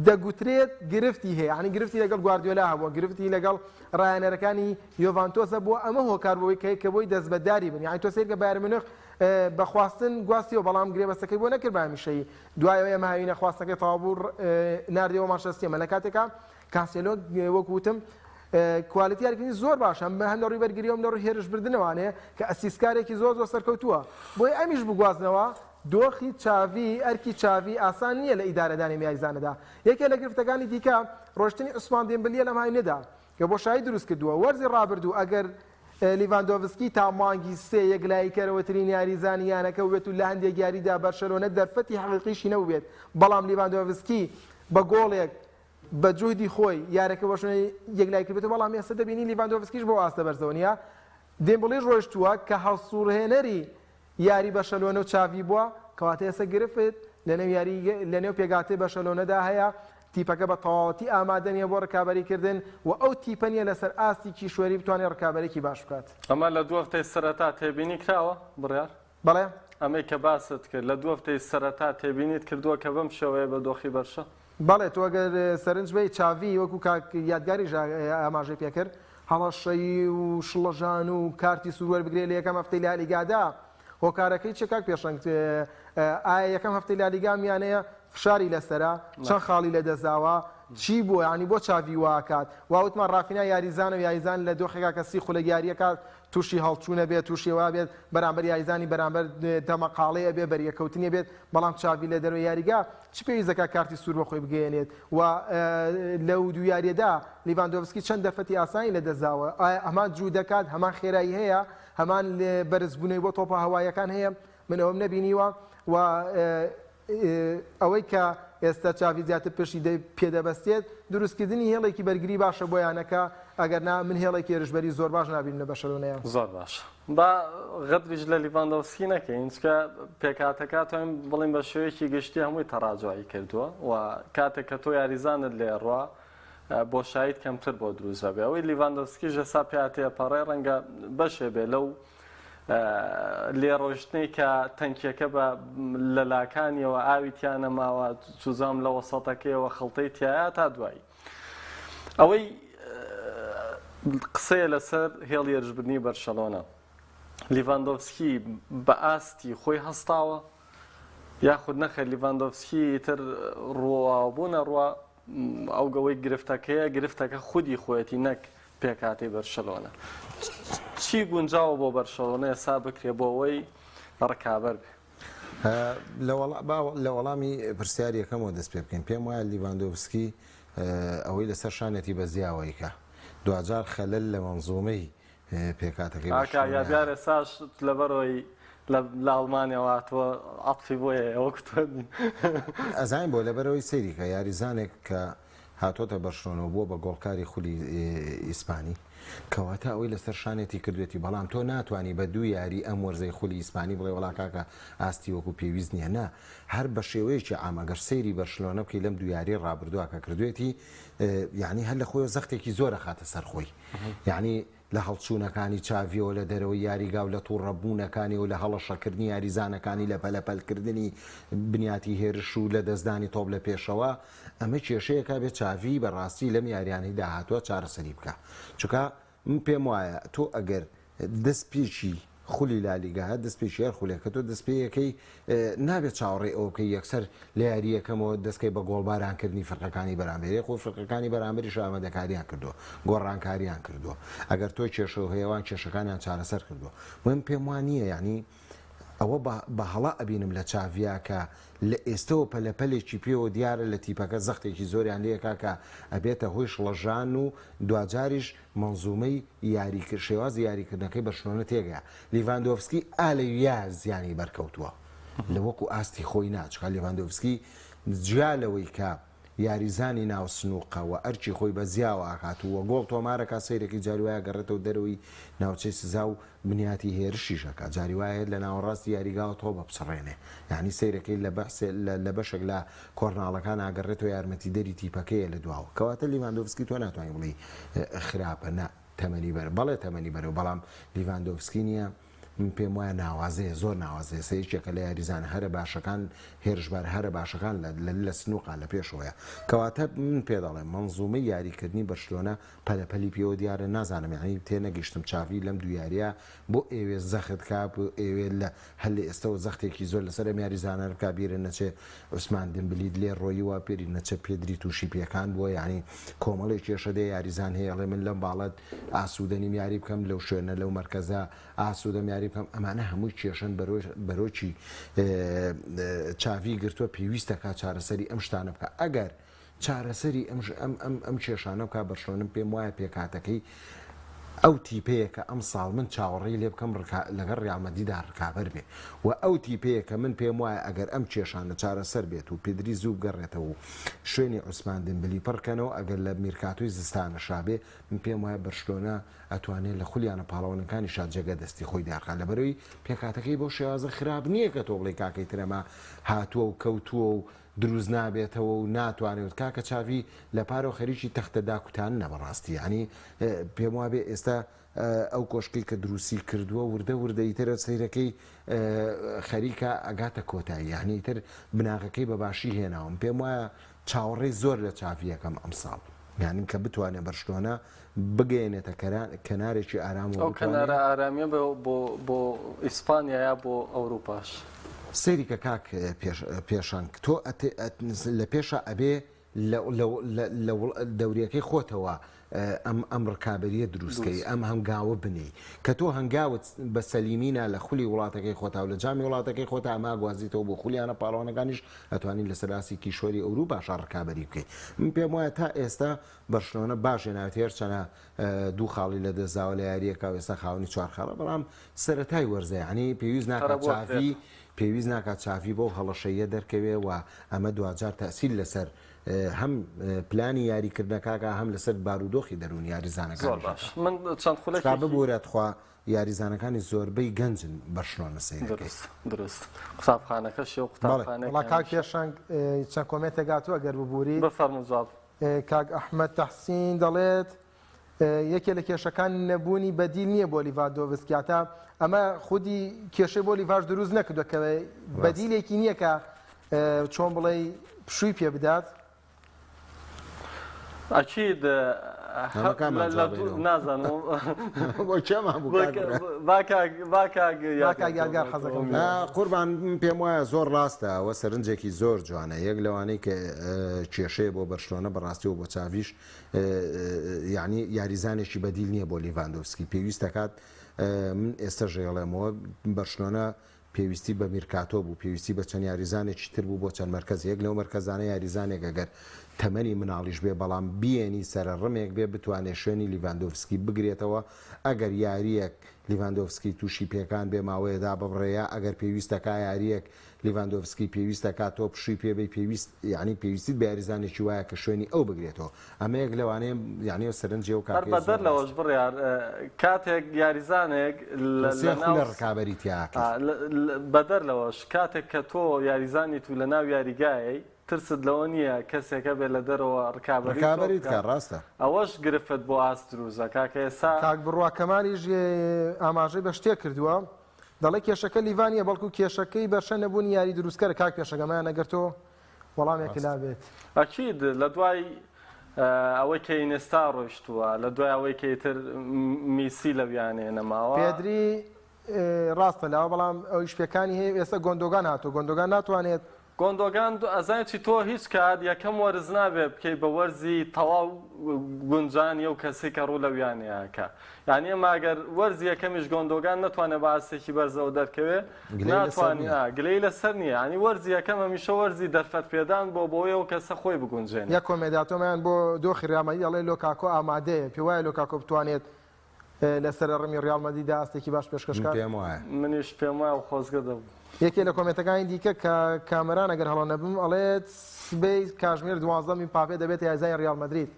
دەگوترێت گرفتی هەیە یانی گرفتی لەگەڵ گواردیۆلا هەبووە گرفتی لەگەڵ ڕایەنەرەکانی یۆڤانتۆس هەبووە ئەمە هۆکار بۆی کە کە بۆی دەستبەرداری بن یانی تۆ سەیرکە بایرن میونخ بە خواستن گواستیەوە بەڵام گرێبەستەکەی بۆ نەکرد بە هەمیشەیی دوای ئەوەی ئەم هاوینە خواستەکەی تەواو بوو ناردیەوە مانچستەر ئەمە لە کاتێکا کانسێلۆ وەک وتم quality یاریکردنی زۆر باشە هەم لە ڕووی بەرگریەوە هەم لە ڕووی هێرشبردنەوانەیە کە assist کارێکی زۆر زۆر سەرکەوتووە بۆیە ئەمیش بگوازنەوە دۆخی چاڤی ئەرکی چاڤی ئاسان نییە لە ئیدارەدانی ئەم یاریزانەدا یەکێ لە گرفتەکانی دیکە ڕۆشتنی عوسمان دێمبلیە لەم هاوینەدا کە بۆشایی دروست کردووە وەرزی ڕابردوو ئەگەر لیڤاندۆڤسکی تا مانگی سێ یەکلاییکەرەوەترین یاریزانی یانەکە بووبێت و لە هەندێک یاریدا بەرشەلۆنە دەرفەتی حەقیقیشی نەبووبێت، بەڵام لیڤاندۆڤسکی بە گۆڵێک بە جوهدی خۆی یارەکە بەرشەلۆنە یەکلایی کردبێتەوە، بەڵام ئێستا دەبینین لیڤاندۆڤسکیش بەو ئاستە بەرزەوە نییە. دێمبڵیش ڕۆیشتووە کە هەڵسوڕهێنەری یاری بەرشەلۆنە و چاڤی بووە، کەواتە ئێستا گرفت لەنێو یاری لەنێو پێکهاتەی بەرشەلۆنەدا هەیە. تیپەکە بە تەواوەتی ئامادە نییە بۆ ڕکابەریکردن و ئەو تیپە نییە لەسەر ئاستی کیشوەری بتوانێت ڕکابەرێکی باش بکات.
ئەمە لە دوو هەفتەی سەرەتا تێبینی کراوە بڕیار؟
بەڵێ.
ئەمەی کە باست کرد لە دوو هەفتەی سەرەتا تێبینیت کردووە کە بەم شێوەیە بە دۆخی بەرشە؟
بەڵێ تۆ ئەگەر سەرنج بەی چاڤی وەکو کاک یادگاریش ئاماژەی پێکرد هەڵەشەیی و شڵەژان و کارتی سوور وەربگرێ لە یەکەم هەفتەی لالیگادا هۆکارەکەی چیە کاک پێشەنگ ئایا یەکەم هەفتەی لالیگا ئەم یانەیە فشاری لەسەرە چەند خاڵی لەدەستداوە چی بووە یانی بۆ چاڤی واکات وا وتمان ڕافینا یاریزانە و یاریزان لە دۆخێکا کە سی خولەک یاریەکات تووشی هەڵچوونە بێت تووشی وا بێت بەرامبەر یاریزانی بەرامبەر دەمەقاڵێ ئەبێ بەریەکەوتنی بێت بەڵام چاڤی لە دەرەوەی یاریگا چ پێویست دەکات کارتی سوور بە خۆی بگەیەنێت و لەو دوو یاریەدا لیڤاندۆڤسکی چەند دەرفەتی ئاسانی لەدەستداوە ئایا هەمان جوو دەکات هەمان خێرایی هەیە هەمان بەرزبوونەوەی بۆ تۆپە هەواییەکان هەیە، من ئەوەم نەبینیوە و ئەوەی کە ئێستا چاڤی زیاتر پشتی پێدەبەستێت دروستکردنی هێڵێکی بەرگری باشە بۆ یانەکە، ئەگەرنا من هێڵێکی هێرشبەری زۆر باش نابینم لە بەرشەلۆنەیە.
زۆر باشە با غەدریش لە لیڤاندۆڤسکی نەکەین چونکە پێکهاتەکە توانین بڵێین بە شێوەیەکی گشتی هەمووی تەڕاجوعی کردووە و کاتێک کە تۆ یاریزانت لێ ڕوا بۆشاییت کەمتر بۆ دروست دەبێ. ئەوەی لیڤاندۆڤسکیش ئێستا پیا تێپەڕێ ڕەنگە بەشێ بێ لەو لێڕۆشتنەی کە تەنکیەکە بە لە لاکانیەوە ئاوی تیا نەماوە چوزام لە وەسەتەکەیەوە خڵتەی تایە تا دوایی ئەوەی قسەیە لەسەر هێڵی هێرشبردنی بەرشەلۆنە لیڤاندۆڤسکی بە ئاستی خۆی هەستاوە یاخود نەخێر لیڤاندۆڤسکی ئیتر ڕوواوبوونە ڕوا ئەو گەوەی گرفتەکەیە گرفتەکە خودی خۆیەتی نەک پێکهاتەی بەرشەلۆنە. چی گونجاوە بۆ بەرشەلۆنە ئێستا بکرێ بۆ ئەوەی ڕکابەر بێ؟
لە وەڵامی پرسیاری یەکەمەوە دەست پێ بکەین پێم وایە لیڤاندۆڤسکی ئەوەی لەسەر شانێتی بە زیاوەیکە دواجار خەلەل لە مەنزومەی پێکهاتەکەی
کاکە
بەرشلۆنە.
یادگار ئێستاش لەبەرئەوەی لە لە ئەڵمانیاوە هاتووە عەتفی بۆ هەیە وەک تۆ نی.
ئەزانین بۆ لەبەرئەوەی سەیری کە یاریزانێک کە هاتۆتە بەرشلۆنە و بووە بە گۆڵکاری خولی ئیسپانی کەواتە ئەوەی لەسەر شانێتی کردوێتی بەڵام تۆ ناتوانی بە دوو یاری ئەم وەرزەی خولی ئیسپانی بڵێ وەڵا کاکە ئاستی وەکو پێویست نییە نا هەر بە شێوەیەکی عام ئەگەر سەیری بەرشلۆنە بکەی لەم دوو یاری ڕابردووە کە کردوێتی یعنی هەر لە خۆیەوە زەختێکی زۆر ئەخاتە سەر خۆی یەعنی لە هەڵچوونەکانی چاڤیەوە لە دەرەوەی یاریگا و لە توڕەبوونەکانیەوە لە هەڵەشەکردنی یاریزانەکانی لە پەلەپەلکردنی بنیاتی هێرش و لەدەستدانی تۆپ لە پێشەوە ئەمە کێشەیەکە بێ چاڤی بەڕاستی لەم یاریانەی داهاتووە چارەسەری بکا چونکە من پێم وایە تۆ ئەگەر دەستپێکی خولی لالیگا هەر دەستپێکی هەر خولێک کە تۆ دەستپێیەکەی نابێت چاوەڕێی ئەوە بکەی یەکسەر لە یاری یەکەمەوە دەستکەی بە گۆڵبارانکردنی فرقەکانی بەرامبەر یەک خۆ فرقەکانی بەرامبەریش ئامادەکاریان کردووە گۆڕانکاریان کردووە ئەگەر تۆ کێشە و هەیەوان کێشەکانیان چارەسەر کردووە من پێم وان نییە یعنی ئەوە بە هەڵە ئەبینم لە چاڤیا کە لە ئێستەوە پەلەپەلێکی پێوە دیارە لە تیپەکە زەختێکی زۆریان لێکا کە ئەبێتە هۆی شڵەژان و دواجاریش مەنزومەی یاریکرد شێوازی یاریکردنەکەی بەرشلۆنە تێگەیا لیڤاندۆڤسکی ئا لەویا زیانی بەرکەوتووە لە وەکو ئاستی خۆی نا چونکە لیڤاندۆڤسکی جیا لەوەی کە یاریزانی ناو سنوقە و ئەرکی خۆی بە زیاوە ئەکات و گۆڵ تۆمارەکا سەیرەکەی جاری وایە گەڕێتەوە دەرەوەی ناوچەی سزا و بنیاتی هێرشیش ئەکا جاری وایە لە ناوەڕاستی یاریگاوە تۆپ ئەپچڕێنێ یانی سەیرەکەی لە بەحسێ لە بەشێک لە کۆرناڵەکان ئاگەڕێتەوە یارمەتیدەری تیپەکەیە لە دواوە کەواتە لیڤاندۆڤسکی تۆ ناتوانانی بڵێی خراپە نا تەمەنی بەر بەڵێ تەمەنی بەرەو بەڵام لیڤاندۆڤسکی نییە من پێم وایە ناوازەیە زۆر ناوازەیە سە یەکێکە لە یاریزانە هەرە باشەکان هێرشبەر هەرە باشەکان لە سنوقا لە پێشەوەیە کەواتە من پێ دەڵێم مەنزومەی یاریکردنی بەرشلۆنە پەلەپەلی پێوە دیارە نازانم یانی تێنەگەیشتم چاڤی لەم دوو یاریە بۆ ئێوێ زەخت کا بۆ ئێوێ لە هەر لە ئێستەوە زەختێکی زۆر لەسەر ئەم یاریزانانە بکا بیرت نەچێ عوسمان دمبلیت لێ ڕۆیوە بیرت نەچێ پێدری تووشی پێکان بووە یانی کۆمەڵێک کێشە دێ یاریزان هەیە ئەڵێ من لەم باڵەت ئاسوودە نیم یاری بکەم لەو شوێنە لەو مەرکەزە ئاسوودەم یاری بکەم ئەمانە هەمووی کێشەن بەرۆکی چاڤی گرتووە پێویستە کا چارەسەری ئەم شتانە بکا ئەگەر چارەسەری ئەم ئەم ئەم ئەم کێشانە بکا بەرشلۆنە پێم وایە پێکهاتەکەی ئەو تیپەیە کە ئەمساڵ من چاوەڕێی لێ بکەم ڕکا لەگەڵ ڕیال مەدریدا ڕکابەر بێ و ئەو تیپەیە کە من پێم وایە ئەگەر ئەم کێشانە چارەسەر بێت و پێدری زوو بگەڕێتەوە و شوێنی عوسمان دمبلی پڕ کەنەوە ئەگەر لە میرکاتۆی زستانەشا بێ من پێم وایە بەرشلۆنە ئەتوانێ لە خولی یانە پاڵەوانەکانیشا جێگە دەستی خۆی داخا لەبەرەوەی پێکهاتەکەی بەو شێوازە خراپ نییە کە تۆ بڵێی کاکەی تر ئەمە هاتووە و کەوتووە و. دروست نابێتەوە و ناتوانێت کاکە چاڤی لە پارەوە خەریکی تەختە داکوتاننە بەڕاستی یانی پێم وابێ ئێستا ئەو کۆشکەی کە دروستی کردووە وردە وردە ئیتر سەیرەکەی خەریکە ئەگاتە کۆتایی یانی ئیتر بناغەکەی بە باشی هێناوم پێم وایە چاوەڕێی زۆر لە چاڤی ئەکەم ئەمساڵ یانی کە بتوانێت بەرشلۆنە بگەیەنێتە کەنارێکی ئارام و
ئەو کەنارە ئارامیە بۆ بۆ ئیسپانیا یا بۆ ئەوروپاش.
سەیری کە کاک پێشەنگ تۆ لە پێشا ئەبێ لە دەوریەکەی خۆتەوە ئەم ئەم ڕکابەریە دروستکەی ئەم هەنگاوە بنێی کە تۆ هەنگاوت بە سەلیمینا لە خولی وڵاتەکەی خۆتا و لە جامی وڵاتەکەی خۆتا ئەمە گوازیتەوە بۆ خولیانە پاڵەوانەکانیش ئەتوانی لەسەر ئاستی کیشوەری ئەوروپاشا ڕکابەری بکەی من پێم وایە تا ئێستا بەرشلۆنە باش هێناوێتی هەرچەنە دوو خاڵی لەدەستداوە لە یارییەکە و ئێستا خاوەنی چوار خاڵە بەڵام سەرەتای وەرزە یعنی پێویست ناکات چاڤی پێویست ناکات چاڤی بەو هەڵەشەیە دەرکەوێ و ئەمە دواجار تەسیل لەسەر هەم پلانی یاریکردنەکەکە هەم لەسەر بارودۆخی دەروون یاریزانەکان
زۆر باش من چەند خولەک
ببورە تخوا یاریزانەکانی زۆربەی گەنجن بەرشلۆنە سەیرەکەی.
دروست دروست قوتابخانەکەشی و
بەڵێ
قوتابخانەیەک
وەڵا کاک
هەمیشە.
پێشەنگ چەند comment ێک هاتووە گەر ببووریت.
بفەرموو جواب.
کاک ئەحمەد تەحسین دەڵێت یەکێ لە کێشەکان نەبوونی بەدیل نییە بۆ لیڤاندۆڤسکی هەتا ئەمە خودی کێشەی بۆ لیڤاش دروست نەکردووە کە بەدیلێکی نییە کە چۆن بڵێی پشووی پێ بدات.
ئەکید نازانم
قوربان
پێم
وایە زۆر ڕاستە ئەوە سەرنجێکی زۆر جوانە یەک لەوانەی کە کێشەیە بۆ بەرشلۆنە بەڕاستی و بۆ چاڤیش یعنی یاریزانێکی بەدیل نییە بۆ لیڤاندۆڤسکی پێویست دەکات من ئێستا ژێڵێمەوە بەرشلۆنە پێویستی بە میرکاتۆ بوو، پێویستی بە چەند یاریزانێکی تر بوو بۆ چەند مەرکەز، یەک لەو مەرکەزانە یاریزانێک ئەگەر تەمەنی مناڵیش بێ بەڵام بیێنی سەرە ڕمێک بێ بتوانێ شوێنی لیڤاندۆڤسکی بگرێتەوە، ئەگەر یارییەک لیڤاندۆڤسکی تووشی پێکان بێ ماوەیە داببڕێ یا ئەگەر پێویستەکا یارییەک لیڤاندۆڤسکی پێویستەکا تۆ پشووی پێ بەی پێویست یانی پێویستیت بە یاریزانێکی وایە کە شوێنی ئەو بگرێتەوە ئەمە یەک لەوانەیە یانی ئەو سەرنجی ئەو
هەر
کاکەیە
بەدەر
زۆر
لەوەش
ڕاستە.
بڕیار کاتێک یاریزانێک
تۆ سێ
لە ناو
خولە ڕکابەری تیا
ئا
ئەکەی.
بەدەر لەوەش کاتێک کە تۆ یاریزانیت و لە ناو یاریگایەی ترست لەوە نییە کەسێک هەبێت لە دەرەوە ڕکابەری تۆ
ڕکابەریت کا
بکات
ڕاستە.
ئەوەش گرفت بۆ ئاست دروست ئەکا کە ئێستا.
کاک بڕوا کەمالیش ئاماژەی بە شتێک کردووە دەڵێ کێشەکە لیڤا نییە بەڵکو کێشەکەی بەرشە نەبوونی یاری دروستکەرە کاک پێشەنگ ئەمەیان ئەگەر تۆ وەڵامێکت
ڕاستە.
لابێت.
ئەکید لە دوای ئەوەی کە ئینێستا ڕۆیشتووە لە دوای ئەوەی کە ئیتر میسی لەو یانەیە نەماوە.
پێدری ڕاستە لاوە بەڵام ئەویش پێکانی هەیە و ئێستا گۆندۆگان هاتووە گۆندۆگان ناتوانێت.
گۆندۆگان ئەزانی چی تۆ هیچ کات یەکەم وەرز نابێ بکەی بە وەرزی تەواو گونجانی ئەو کەسەی کە ڕوو لەو یانەیە ئەکا یانی ئێمە ئەگەر وەرزی یەکەمیش گۆندۆگان نەتوانێ بە ئاستێکی بەرزەوە دەرکەوێ
گلەی لەسەر
ناتوانین
نییە.
ئا گلەی لەسەر نییە یانی وەرزی یەکەم هەمیشە وەرزی دەرفەت پێدان بۆ بۆی ئەو کەسە خۆی بگونجێنێ.
یەک کۆمێداتۆمان بۆ دۆخی ریال مەدرید ئەڵێ لۆکاکۆ ئامادەیە پێوایە لۆکاکۆ بتوانێت لە سەرەڕمی ریال مەدریدا ئاستێکی باش پێشکەش
من
کات؟
پێم وایە.
منیش پێم وایە و خۆزگە دەبوو.
یەکێ لە comment ەکانی دیکە کە کامەران ئەگەر هەڵە نەبم ئەڵێت سبەی کاژمێر 12 مباپێ دەبێتە یاریزانی ریال مەدرید.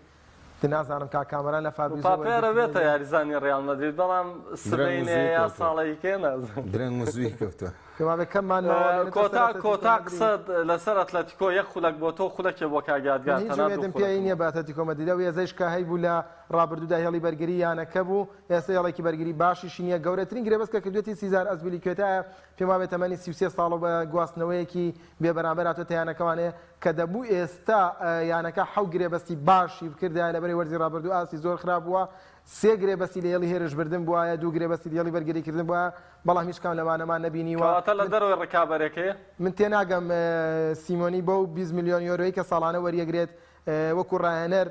نازانم کاک کامەران لە فابریزۆ
مباپێ
وەرگرتنی
بێتە
لە
یاریزانی ریال مەدرید بەڵام
درەنگ و
سبەینێ
زووی
یا
کەوتووە.
ساڵێکێ نازانم.
درەنگ و زووی کەوتووە.
پێم وابێ کەممان ماوە مێنێتە سەر
کۆتا
ئەتلەتیکۆ
کۆتا
مەدرید.
قسەت لەسەر ئەتلەتیکۆ یەک خولەک بۆ تۆ خولەکێ بۆ کاک
من
یادگار
هیچ
تەنها دوو
ئومێدم پێی
خولەکم.
نییە بە ئەتلەتیکۆ مەدرید ئەو هێزەیش کە هەیبوو لە ڕابردوودا هێڵی بەرگری یانەکە بوو ئێستا هێڵێکی بەرگری باشیشی نییە گەورەترین گرێبەست کە کردوێتی سیزار ئەزبیلیکوێتایە پێم وابێ تەمەنی 33 ساڵە و بە گواستنەوەیەکی بێ بەرامبەر هاتۆتە یانەکەوانێ کە دەبوو ئێستا یانەکە حەو گرێبەستی باشی بکردایە لەبەری وەرزی ڕابردوو ئاستی زۆر خراپ بووە سێ گرێبەستی لە هێڵی هێرشبردن بوایە دوو گرێبەستی لە هێڵی بەرگریکردن بوایە بەڵام هیچ کام لەمانەمان نەبینیوە.
کەواتە لە دەرەوەی ڕکابەرەکەیە؟
من تێناگەم سیمۆنی بەو 20 ملیۆن یۆرۆی کە ساڵانە وەریەگرێت وەکو ڕاهێنەر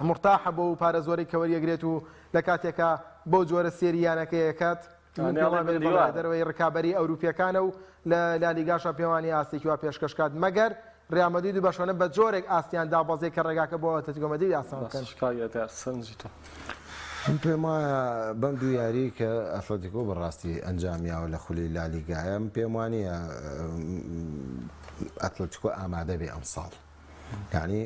مورتاحە بەو پارە زۆرەی کە وەریەگرێت و لە کاتێکا بەو جۆرە سێری یانەکەی ئەکات من پێم وابێت بەڵێ لە دەرەوەی ڕکابەری ئەوروپیەکانە و لە لالیگاشا پێوانی ئاستێکی وا پێشکەش کات مەگەر ریال مەدرید و بەرشلۆنە بە جۆرێک ئاستیان دابەزێ کە ڕێگاکە بۆ ئەتلەتیکۆ مەدرید ئاسان بکەن.
بەس کاک یادگار سەرنجی تۆ.
من پێم وایە بەم دوو یاریی کە ئەتلەتیکۆ بەڕاستی ئەنجامیاوە لە خولی لالیگایە من پێم وانییە ئەتلەتیکۆ ئامادە بێ ئەمساڵ یعنی.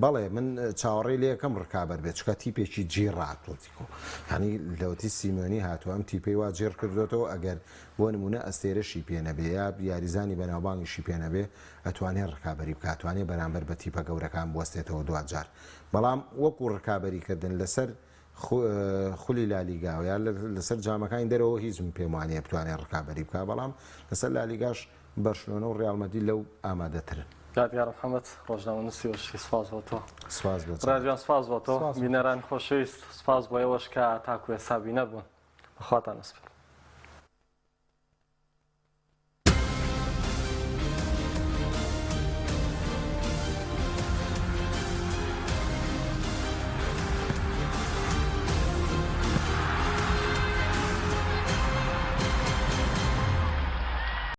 بەڵێ من چاوەڕێی لێکەم ڕکابەر بێت چکە تیپێکی جیڕە ئەتلەتیکۆ یعنی لەوەتی سیمۆنی هاتووە ئەم تیپەی وا جێڕ کردوێتەوە ئەگەر بۆ نمونە ئەستێرەشی پێ نەبێ یا یاریزانی بەناوبانگیشی پێ نەبێ ئەتوانێ ڕکابەری بکات توانێ بەرامبەر بە تیپە گەورەکان بوەستێتەوە دواجار بەڵام وەکو ڕکابەری کردن لەسەر خولی لالیگا یا لەسەر جامەکانی دەرەوە هیچ من پێم وانیە بتوانێت ڕکابەری بکات بەڵام لەسەر لالیگاش بەرشلۆنە و ڕیاڵ مەدرید لەو ئامادەترن.
یادگار محەمەد ڕۆژنامەنووسی وەرزشی سوپاس بۆ تۆ.
سوپاس بۆ
ڕیاض گیان سوپاس بۆ تۆ. بینەرانی خۆشەویست سوپاس بۆ ئێوەش کە تاکو ئێستا بینەر بوون. بە خواتان ئەسپێرم.